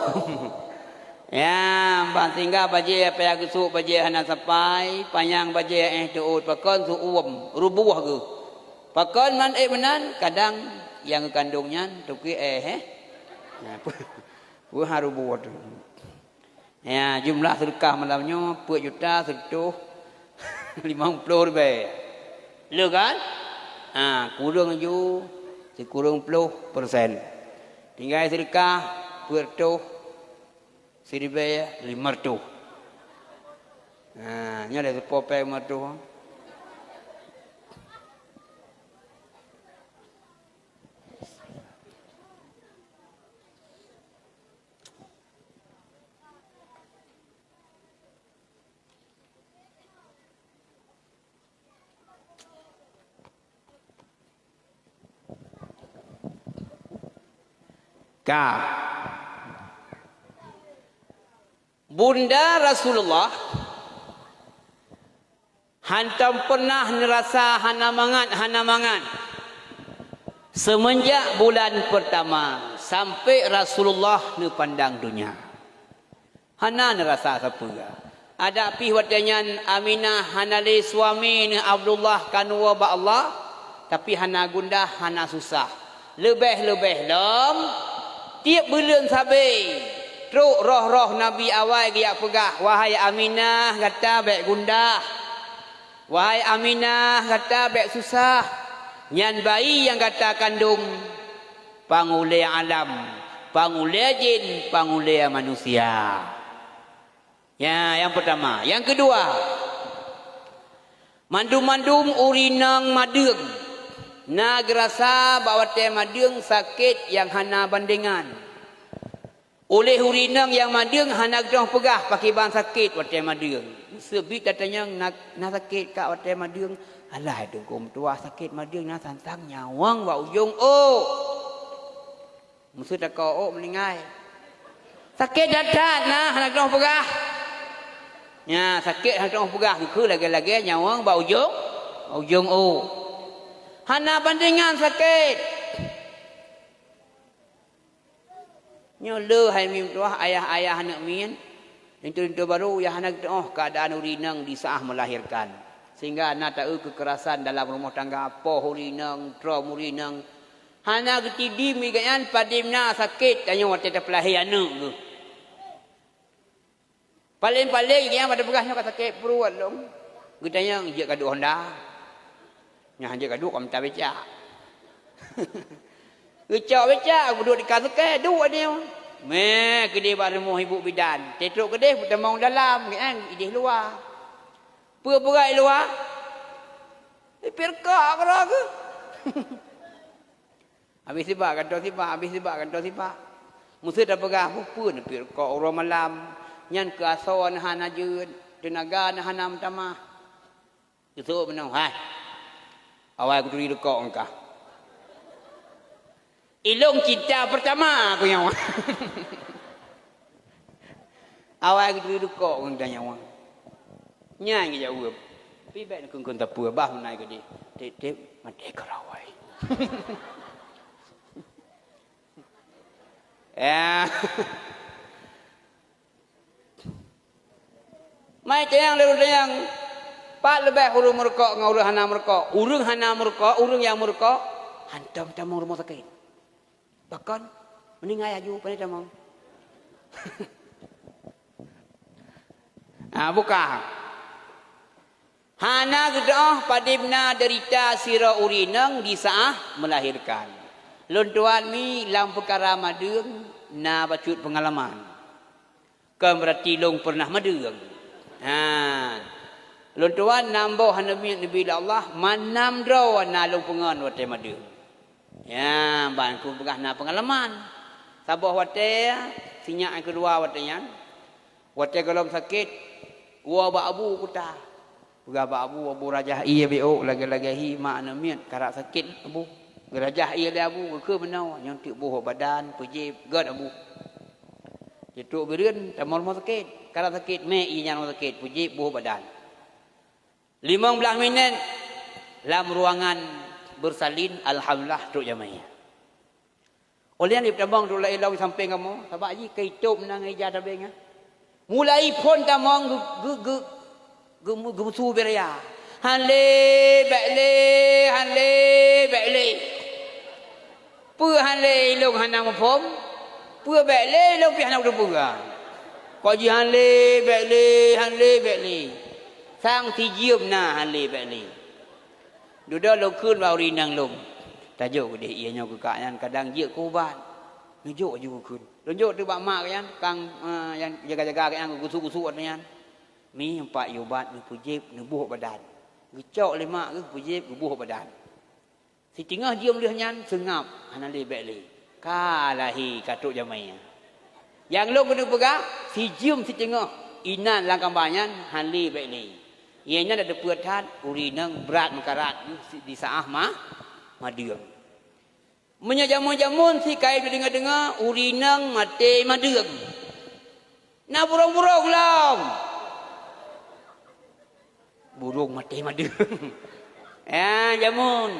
Ya, ban sehingga bajèe payah geusôk bajèe hana sapai, panyang bajèe éh teuôt, pakon seuuem, ruboh geuh. Pakon man ék meunan, kadang nyang geukandong nyan toke éh, éh. Ya, peue, peue ha ruboh teuh. Ya, jumlah seudeukah malam nyoe peuet juta sireutoh limong ploh ribèe. Le kan? Ha, kureueng ju sikureueng ploh persen. Tinggai seudeukah peuet reutôh siribèe limong reutôh. Ha, nyoe lé seupôt péng limong reutôh. Ka. Bunda Rasulullah hantom peunah neurasa hana mangat, hana mangat. Seumeunjak bulan peurtama sampoe Rasulullah neupandang donya. Hana neurasa sapeue. Adak pih watèe nyan Aminah hana lé suami, neuh Abdullah ka neuwoe bak Allah, tapi hana gundah, hana susah. Leubeh-leubeh lom, tiep buleuen sabé, trok roh-roh nabi awai geujak peugah, "Wahai Aminah, gata bèk gundah." Wahai Aminah, gata bèk susah. Nyan bayi nyang gata kandong, pangulèe alam, pangulèe jén, pangulèe manusia. Ya, nyang peutama. Nyang keudua, mandum-mandum ureueng inong madeueng na geurasa bak watée madeueng sakét nyang hana bandengan. Uléh ureueng inong nyang madeueng hana geutanyoe peugah pakriban sakét watée madeueng. Seubiet tatanyong na, na sakét kak watée madeueng. Alah, Teungku meutuah, sakét madeueng na sang-sang nyawöng bak ujong ôk. Meuseu takok ôk meuninggai. Sakét that-that na hana geutanyoe peugah. Nya, sakét hana geutanyoe peugah, geukheun lagée-lagée nyawöng bak ujong, ujong ôk. Hana bandengan sakét. Nyoe le hai meutuah ayah-ayah aneuk miet, linto-linto barô nyang hana geutanyoe keuadaan ureueng inong di saat melahirkan. Sehingga na taeu keukerasan dalam rumoh tangga, poh ureueng inong, trom ureueng inong. Hana geutidem lé gobnyan padum na sakét tanyoe watée tapeulahé aneuk geuh. Paleng-paleng gobnyan bak tapeugah nyoe ka sakét pruet lom. Geutanyong jeuet keu duek honda. Nyan jeuet keu duek ka mita becak. Geucok becak, geuduek di ka sukée, duek nyoe. Mé keudeh bak rumoh ibu bidan. Tetrok keudeh peutamong dalam, gobnyan ideh luwa. Peue peugah i luwa? Ipirkok keudroe geuh. Habéh sibak, gantoe sibak, habéh sibak, gantoe sibak. Meuseu tapeugah, "Peue-peue neupirkok uroe malam, nyan keu asoe na hana jeuet, teunaga na hana meutamah." Geuseuôt meunoe, "Hai, awai kuturi rukok ngon kah." Ilong cinta pertama ku nyoe. Awai geuturi rukok ngon geutanyoe. Nyan geujaweueb. Tapi bék neukheun-kheun sapeue, bah meunan keudeh. Tieb-tieb maté keu rawai. Ya. Mai tanyong lé ureueng tanyong, pat leubeh ureueng meurukok ngon ureueng hana meurukok? Ureueng hana meurukok, ureueng nyang meurukok, hantom tamong rumoh sakét. Pakon? Meuninggai aju, pane tamong. Ah, buka. Hana geudoh padum na deurita sidroe ureueng inong di saat melahirkan. Lôn tuan mi lam peukara madeueng na bacut peungalaman. Kon beurati lôn peureunah madeueng. Ha. Lôn tuan nam boh aneuk miet neubi lé Allah, manam droe na lôn peungon watée madeueng. Ya, ban ku peugah na peungalaman. Saboh watée, sinyak nyang keudua watée nyan, watée gohlom sakét, woe bak abu kuta. Peugah bak abu, "Abu, rajah ie biôk lagée-lagée hi mak aneuk miet, karap sakét abu." Geurajah ie lé abu, geukheun meunoe, "Nyoe teuk boh badan, peujép, gét abu." Jitrok bireuen, tamong rumoh sakét, karap sakét, mé ie nyan rumoh sakét, peujép, boh badan. Limong blaih minét lam ruangan beursalin, alhamdulillah, trok jamé. Óh lheueh nyan tamong trok laén lom sampéng kamoe, sabab jih ka itôb na ngon ija tabeng nyan. Mulai phon tamong geu-, geu-, geu-, geu-, geumeusu beu raya. "Hán lé, bék lé, hán lé, bék lé." Peue hán lé ilong hana muphom? Peue bék lé ilong pih hana teupeue? Kok jih hán lé, bék lé, hán lé, bék lé. Sang sijeuem na hán lé, bék lé. Dudoe lôn kheun bak ureueng inong lôn, "Tajok keudeh ie nyoe keu kak nyan, kadang jeuet keu ubat." Neujok aju geukheun. Lôn jok teuk bak mak geuh nyan, kang, eh, nyang jaga-jaga geuh nyan, geusu-gusu ateueh nyan. Mi empat ie ubat, neupeujép, neuboh badan. Geucok lé mak geuh, peujép, geuboh badan. Siteungoh jeuem lheueh nyan seungab, hana lé bék lé. Ka lahé, ka trok jamé. Nyang lôn keuneuk peugah, sijeuem siteungoh inan lam kamba nyan hana lé bék lé. Ie nyan na teupeue that, ureueng inong brat meukarat di saah ma-, madeueng. Meunyoe jameun-jameun si kayém deungoe-deungoe, ureueng inong maté madeueng. Na burông-burông lom. Burông maté madeueng. Ya, jameun.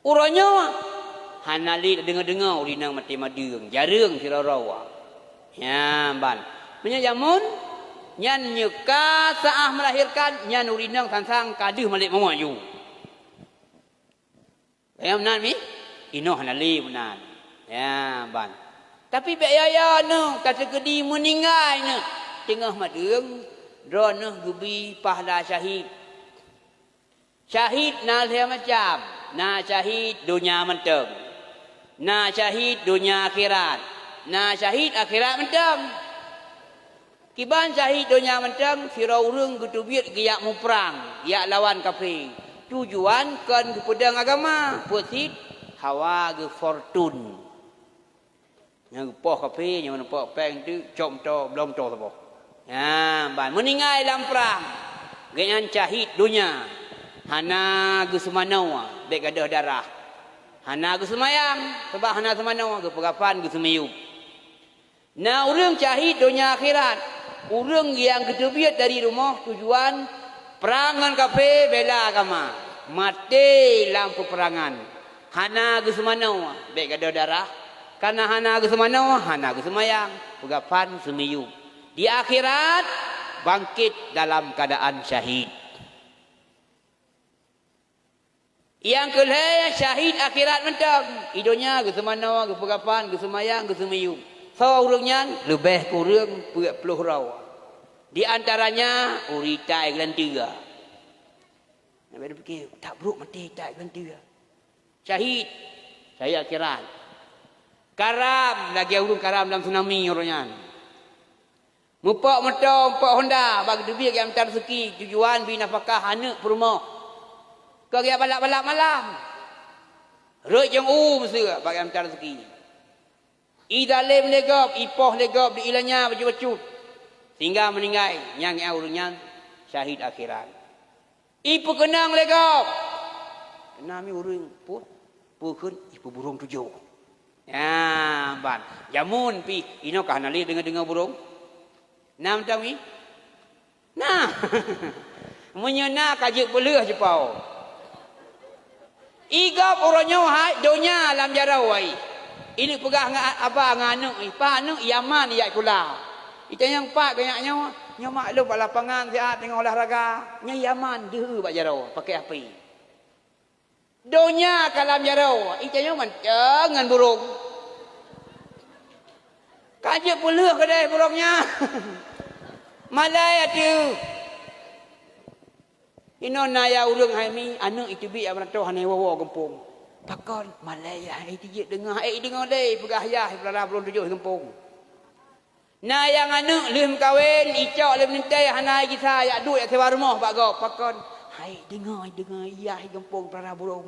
Uroe nyoe hana lé deungoe-deungoe ureueng inong maté madeueng, jareueng sidroe-droe. Ya, ban. Meunyoe jameun, nyan nyoe ka saah melahirkan, nyan ureueng inong sang-sang ka deuh malép mawöt ju. Nyang meunan mi, inoe hana lé meunan. Ya, ban. Tapi bék yo-yo neuh, ka teukeudi meuninggai neuh. Teungoh madeueng, droeneuh geubi pahla syahid. Syahid na lhée macam. Na syahid donya mantong. Na syahid donya akhirat. Na syahid akhirat mantong. Kiban syahid donya mantong, sidroe ureuëng geuteubiet geujak muprang, jak lawan kafé. Tujuan kon geupeudong agama, peue cit hawa geufortun. Nyang geupoh kafé, nyang meuneupok péng teuk, cok moto, bloe moto saboh. Nyan ban meuninggai lam prang. Gobnyan syahid donya. Hana geuseumanoe, bék gadôh darah. Hana geuseumayang, sabab hana seumanoe, geupeugah pan geuseumiyueb. Na ureuëng syahid donya akhirat. Ureuëng nyang geuteubiet dari rumoh tujuan prang ngon kafé bela agama. Maté lam peupeurangan. Hana geuseumanoe, bék gadôh darah. Kareuna hana geuseumanoe, hana geuseumayang. Peugah pan seumiyueb. Di akhirat, bangkit dalam keuadaan syahid. Nyang keu lhée syahid akhirat mantong. I donya geuseumanoe, geupeugah pan, geuseumayang, geuseumiyueb. Soe ureuëng nyan? Leubeh kureueng peuet ploh droe. Di antaranya ureuëng itai geulanteue. Nabi pike, tak brok maté itai geulanteue. Syahid, syahid akhirat. Karam, lagée ureuëng karam lam tsunami ureuëng nyan. Mupok moto, mupok honda, bak geuteubiet geuantar rezeki, tujuan bri nafakah aneuëk peurumoh. Keu geubalak-balak malam. Rot jong u meuseuek bak geuantar rezeki. I zalem lé gob, i poh lé gob, di ilanya bacut-bacut. Sehingga meuninggai, nyang ureuëng nyan syahid akhirat. Ipeukeunong lé gob. Keunan mi ureuëng pun, peue kheun ipeuburong tujoh. Nyan ban. Jameun pih, inoe ka hana lé deungoe-deungoe burong. Na mantong mi? Na. Meunyoe na ka jeuet peuleueh cupau. I gob uroe nyoe hai donya lam jaroe ai. Ineuk peugah ngon aba ngon aneuëk, i pa aneuëk Yaman ijak sikula. Itanyong pat geuyak nyoe, nyoe maklum bak lapangan siat teungoh olahraga. Nyan Yaman deuh bak jaroe pakai api. Donya ka lam jaroe, itanyong mantong ngon burong. Ka jeuet peuleueh keudeh burong nyan. Malai ateueh. Inoe na ya ureuëng hai mi, aneuëk iteubiet ya meurantau hana woe-woe geumpung. Pakon? Malai ya hai tijeuet deungoe, hai deungoe lé peugah yah peurara burong tujoh geumpung. Na nyang aneuëk lheueh meukawen, icok lé meulintée hana gisa jak duek jak sewa rumoh bak gob. Pakon? Hai deungoe, deungoe yah geumpung peurara burong.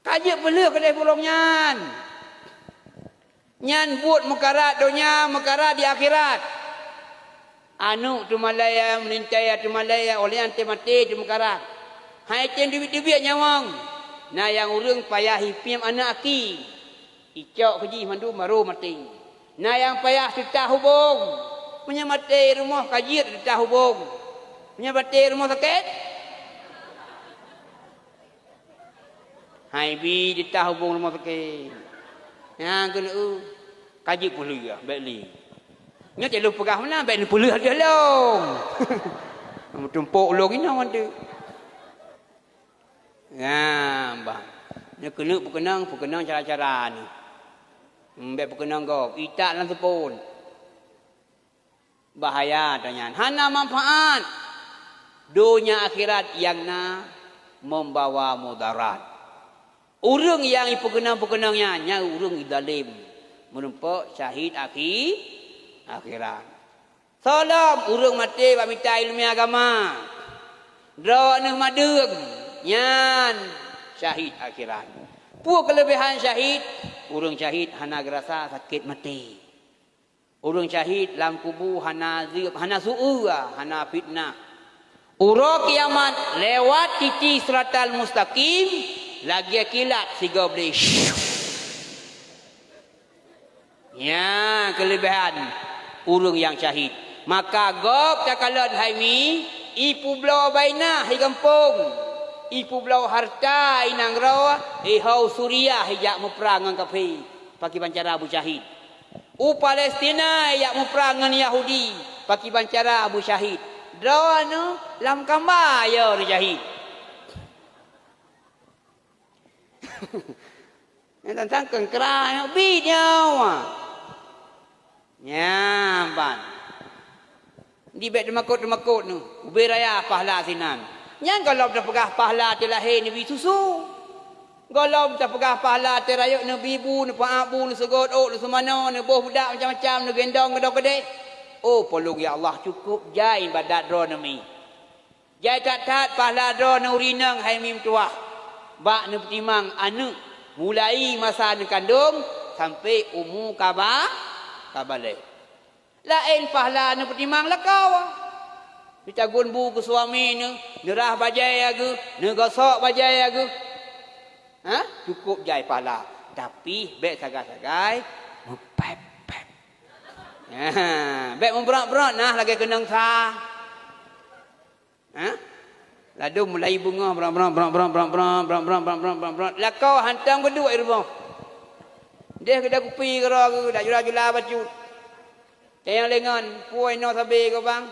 Ka jeuet peuleueh keudeh burong nyan. Nyan buet meukarat donya, meukarat di akhirat. Aneuëk teumalée, meulintée teumalée, oleh nyan teumaté teumeukarat. Hai tem teubiet-teubiet nyawöng. Na nyang ureuëng payah ipiep aneuëk aki. Icok keujih mandum baru maté. Na nyang payah teutah hubong. Meunyoe maté rumoh ka jeuet teutah hubong. Meunyoe maté rumoh sakét, hai bi teutah hubong rumoh sakét. Nyang keuneuk ka jeuet peuleueh bék lé. Nyoe cit lôn peugah meunan bék neupeuleueh lé lôn. Meutumpok lôn inoe mandum. Nyan, bah. Nyoe keuneuk peukeunong, peukeunong cara-cara nyoe. Hmm, bék peukeunong gob. Itak lam seupôt. Bahaya ata nyan. Hana manfaat. Donya akhirat nyang na membawa mudarat. Ureuëng nyang ipeukeunong-peukeunong nyan, nyan ureuëng idalem. Meurumpok syahid akhi-, akhirat. Soe lom ureuëng maté bak mita iéleumé agama, droeneueh madeueng, nyan syahid akhirat. Peue keuleubehan syahid? Ureuëng syahid hana geurasa sakét maté. Ureuëng syahid lam kubu hana zeueb, hana su'eue, hana fitnah. Uroe kiamat lewat titi siratal mustaqim lagée kilat sigoe bleh. Nyan keuleubehan ureuëng nyang syahid. Maka gob takalon hai mi, ipeubloe bainah i gampông, ipeubloe hareuta i nanggroe, ihou Suriah ijak muprang ngon kafé, pakriban cara beusyahid. U Palestina ijak muprang ngon Yahudi, pakriban cara beusyahid. Droeneueh lam kamba yo neusyahid. Nyang tantang keungkra nyang bi nyawa. Nyan ban. Di bék teumakot-teumakot nyoe, ubé raya pahala sinan. Nyan gohlom teupeugah pahala teulahé neubi susu. Gohlom tapeugah pahala teuh rayeuk neubi bu, neupeuak bu, neuseugot ôk, neuseumanoe, neuboh budak macam-macam, neugendong keudroe keudeh. Oh, peulung ya Allah, cukôp jai ibadat droe neumi. Jai that-that pahala droe neu ureueng inong hai mi meutuwah. Bak neupeutimang aneuëk, mulai masa neukandong sampai umu ka ba, ka balek. Laén pahala neupeutimang lakoe. Neutagun bu keu suami neuh, neurah bajée ageuh, neugosok bajée ageuh. Ha? Cukôp jai pahala. Tapi bék sagai-sagai meupép-pép. Ha, bék meubrot-brot nah lagée keunong sa. Ha? Ladôm mulai beungoh bram-bram, bram-bram, bram-bram, bram-bram, bram-bram, bram-bram. Lakoe hantom geuduek i rumoh. Deh geuda kupi keudroe geuh, dak jula-jula bacut. Tanyong lé ngon, "Peue inoe sabé kah, Bang?"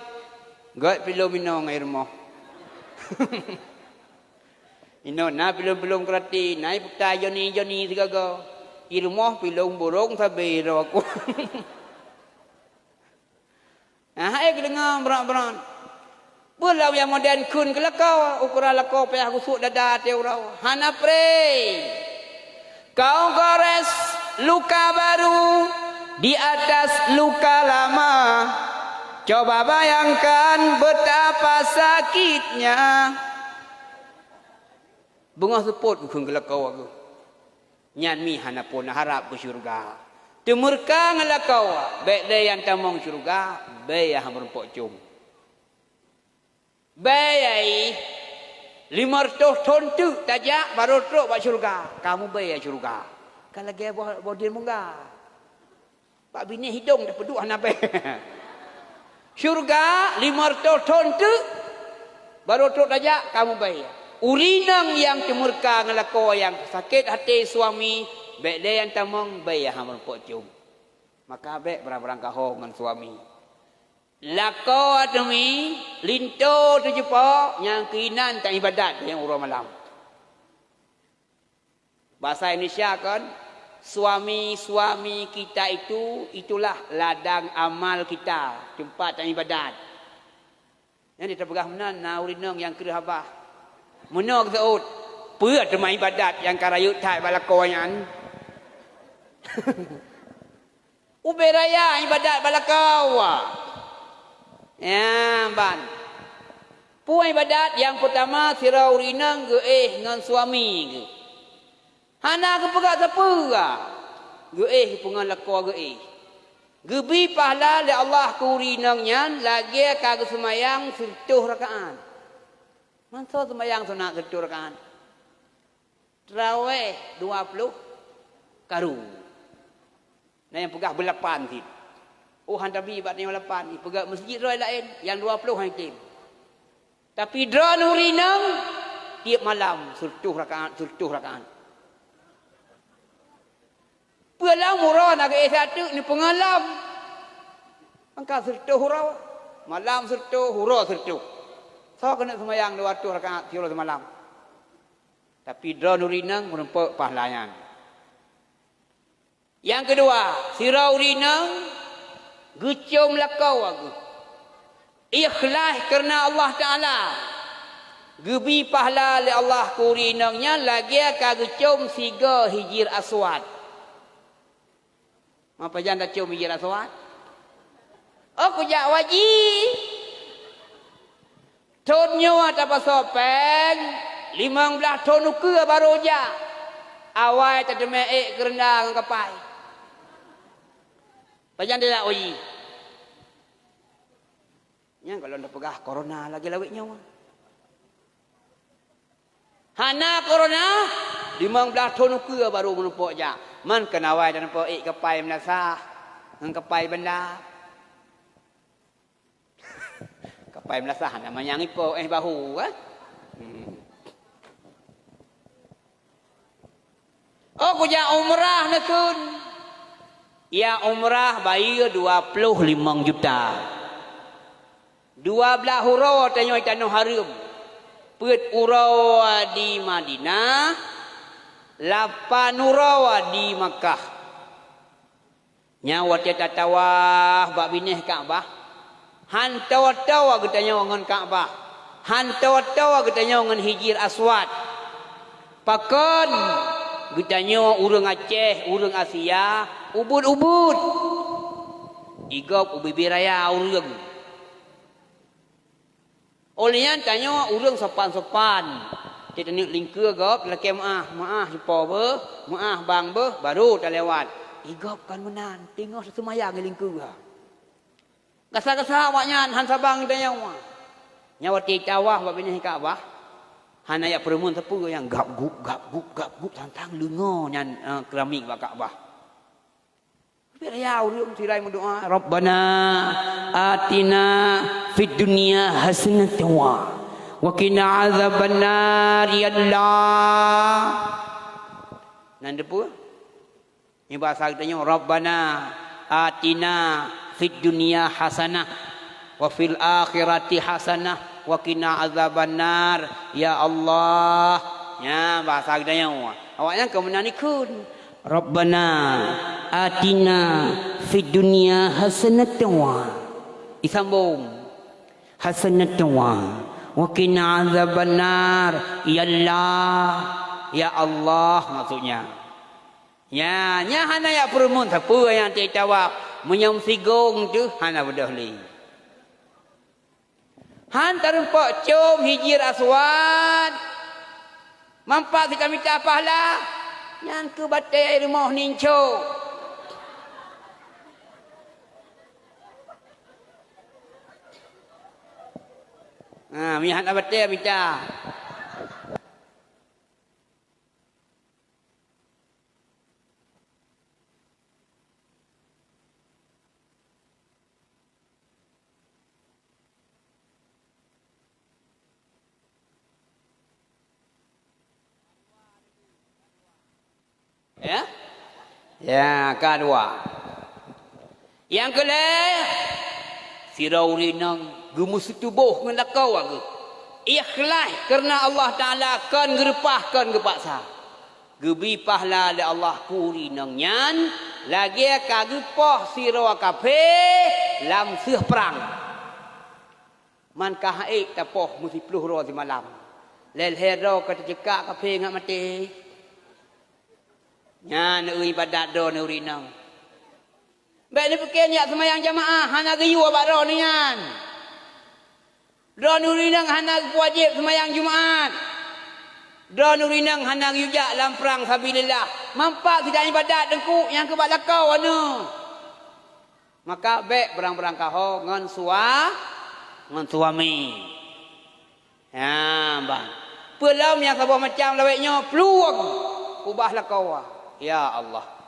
"Gét pilông inoe ngon i rumoh." Inoe na pilông-pilông keurati, na i puta joni-joni sigoe-goe. I rumoh pilông burông sabé droe ku. Nah, hai geudeungoe brat-brat. Peue lom nyang modern kheun keu lakoe, ukoran lakoe payah geusuek dada até uroe. Hana pré. Kau gores luka baru di atas luka lama. Coba bayangkan betapa sakitnya. Beungoh seupôt geukheun keu lakoe geuh. Nyan mi hana phon harab keu syeuruga. Teumeureuka ngon lakoe, bék lé nyang tamong syeuruga, bèe nyang meurumpok com. Bèe ai, limong reutôh thon teuk tajak barô trok bak syeuruga, kamoe bèe syeuruga. Ka lagèe boh, boh dien mungga. Bak binéh hidông tapeuduek hana bèe. Syeuruga limong reutôh thon teuk, barô trok tajak kamoe bèe. Ureueng inong nyang teumeureuka ngon lakoe nyang sakét até suami, bék lé nyang tamong bèe hana meurumpok com. Maka bék barang-barang kaho ngon suami. Lakoe teumi, linto teujeupok nyang keuinan taibadat nyang uroe malam. Bahasa Indonesia kan, suami-suami kita itu, itulah ladang amal kita, teumpat taibadat. Nyan tapeugah meunan na ureueng inong nyang kreueh babah. Meunoe geuseuôt, peue teuma ibadat nyang ka rayeuk that bak lakoe nyan? Ubé raya ibadat bak lakoe. Ya, ban. Peue ibadat nyang peutama sidroe ureueng inong geuéh ngon suami geuh. Hana geupeugah sapeue, geuéh geupeungon lakoe geuéh. Geubi pahala lé Allah keu ureueng inong nyan lagèe ka geuseumayang sireutôh rakaat. Mantong seumayang sunat sireutôh rakaat. Trawéh dua ploh karu. Na nyang peugah beulapan cit. Oh, han tabi bak tanyoe lapan, ipeugah meuseujid droe laén, nyang dua ploh han item. Tapi droeneuh ureueng inong, tiep malam sireutôh rakaat, sireutôh rakaat. Peue lom uroe na geuéh sateuk neupeungon lom. Angka sireutôh uroe, malam sireutôh, uroe sireutôh. Soe keuneuk seumayang dua reutôh rakaat siuroe simalam. Tapi droeneuh ureueng inong meurumpok pahala nyan. Nyang keudua, sidroe ureueng inong geucom lakoe geuh. Ikhlaih kareuna Allah Taala. Geubi pahala lé Allah keu ureueng inong nyan lagèe ka geucom sigoe Hijir Aswad. Ma pajan tacom Hijir Aswad? Oh, kujak u haji. Thon nyoe tapasoe péng, limong blaih thon ukeue barô jak. Awai tateumé ék keureunda ngon kapai. Pajan tajak u haji? Nyan gohlom tapeugah korona lagèe lawét nyoe. Hana korona, limong blaih thon ukeue barô meurumpok jak. Man keuneuk awai tarumpok ék kapai meulasah ngon kapai banda. Kapai meulasah hana manyang ipo, eh, bahu, eh. Hmm. Oh, kujak umrah neukheun. Ya umrah bayeue dua ploh limong juta. Dua blaih uroe tanyoe i tanoh hareuem. Peuet uroe di Madinah, lapan uroe di Makkah. Nyan watèe tatawaf bak binéh Ka'bah, han toe-toe geutanyoe ngon Ka'bah, han toe-toe geutanyoe ngon Hijir Aswad. Pakon geutanyoe ureuëng Aceh, ureuëng Asia, ubit-ubit? Igob ubit-ubit raya ureuëng. Óh lheueh nyan tanyoe ureuëng sopan-sopan. Cit tanyoe lingkeue gob lakée meuáh, meuáh sipo beuh, meuáh bang beuh, barô talewat. Igob kon meunan, teungoh seumayang lingkeue. Gasa-gasa awaknyan han saban geutanyoe. Nyan watée tawaf bak binéh Ka'bah, hana jak peureumeun sapeue nyang gab gup, gab gup, gab gup, tantang leungoe nyan, eh, keuramik bak Ka'bah. Bèk raya ureuëng sirai meudoá, "Rabbana atina fid dunya hasanatan wa qina azabannar, ya Allah." Nan deupeu? Nibak saat tanyoe, "Rabbana atina fid dunya hasanah wa fil akhirati hasanah wa qina azabannar, ya Allah." Nya bahasa geutanyoe. Awaknyan keu meunan ikheun, "Rabbana atina fid dunya hasanatan wa." Isambong. "Hasanatan wa qina azabannar." Ya Allah. Ya Allah maksudnya. Nya, nya hana jak peureumeun sapeue nyang teuh tawaf. Meunyoe meusigong teuh hana beudôh lé. Han tarumpok com Hijir Aswad. Mampat sitamita pahala. Nyan keuh batée rumoh ninco. Ha, meuhan batée mita. Ya? Ya, ka dua. Nyang keu lhée, sidroe ureuëng inong geumeuseutuboh ngon lakoe geuh. Ikhlaih kareuna Allah Taala, kon geureupah, kon geupaksa. Geubri pahala lé Allah keu ureuëng inong nyan, lagée ka geupoh sidroe kafé lam seueh prang. Man ka han ék tapoh meusiplôh droe simalam. Lhée-lhée droe ka teuceukak kafé ngat maté. Nyan iébadat droeneuh ureuëng inong. Bék neupike nyak seumayang jamaah hana geuyue bak droeneuh nyan. Droeneuh ureuëng inong hana geupeuwajéb seumayang Jumat. Droeneuh ureuëng inong hana geuyue jak lam prang sabilillah. Mampat sidang iébadat teungku nyang keu bak lakoe neuh. Maka bék beurang-beurang kaho ngon sua-, ngon suami. Ya, ban. Peulom nyang saboh macam lawét nyoe plueng ubah lakoe. Ya Allah.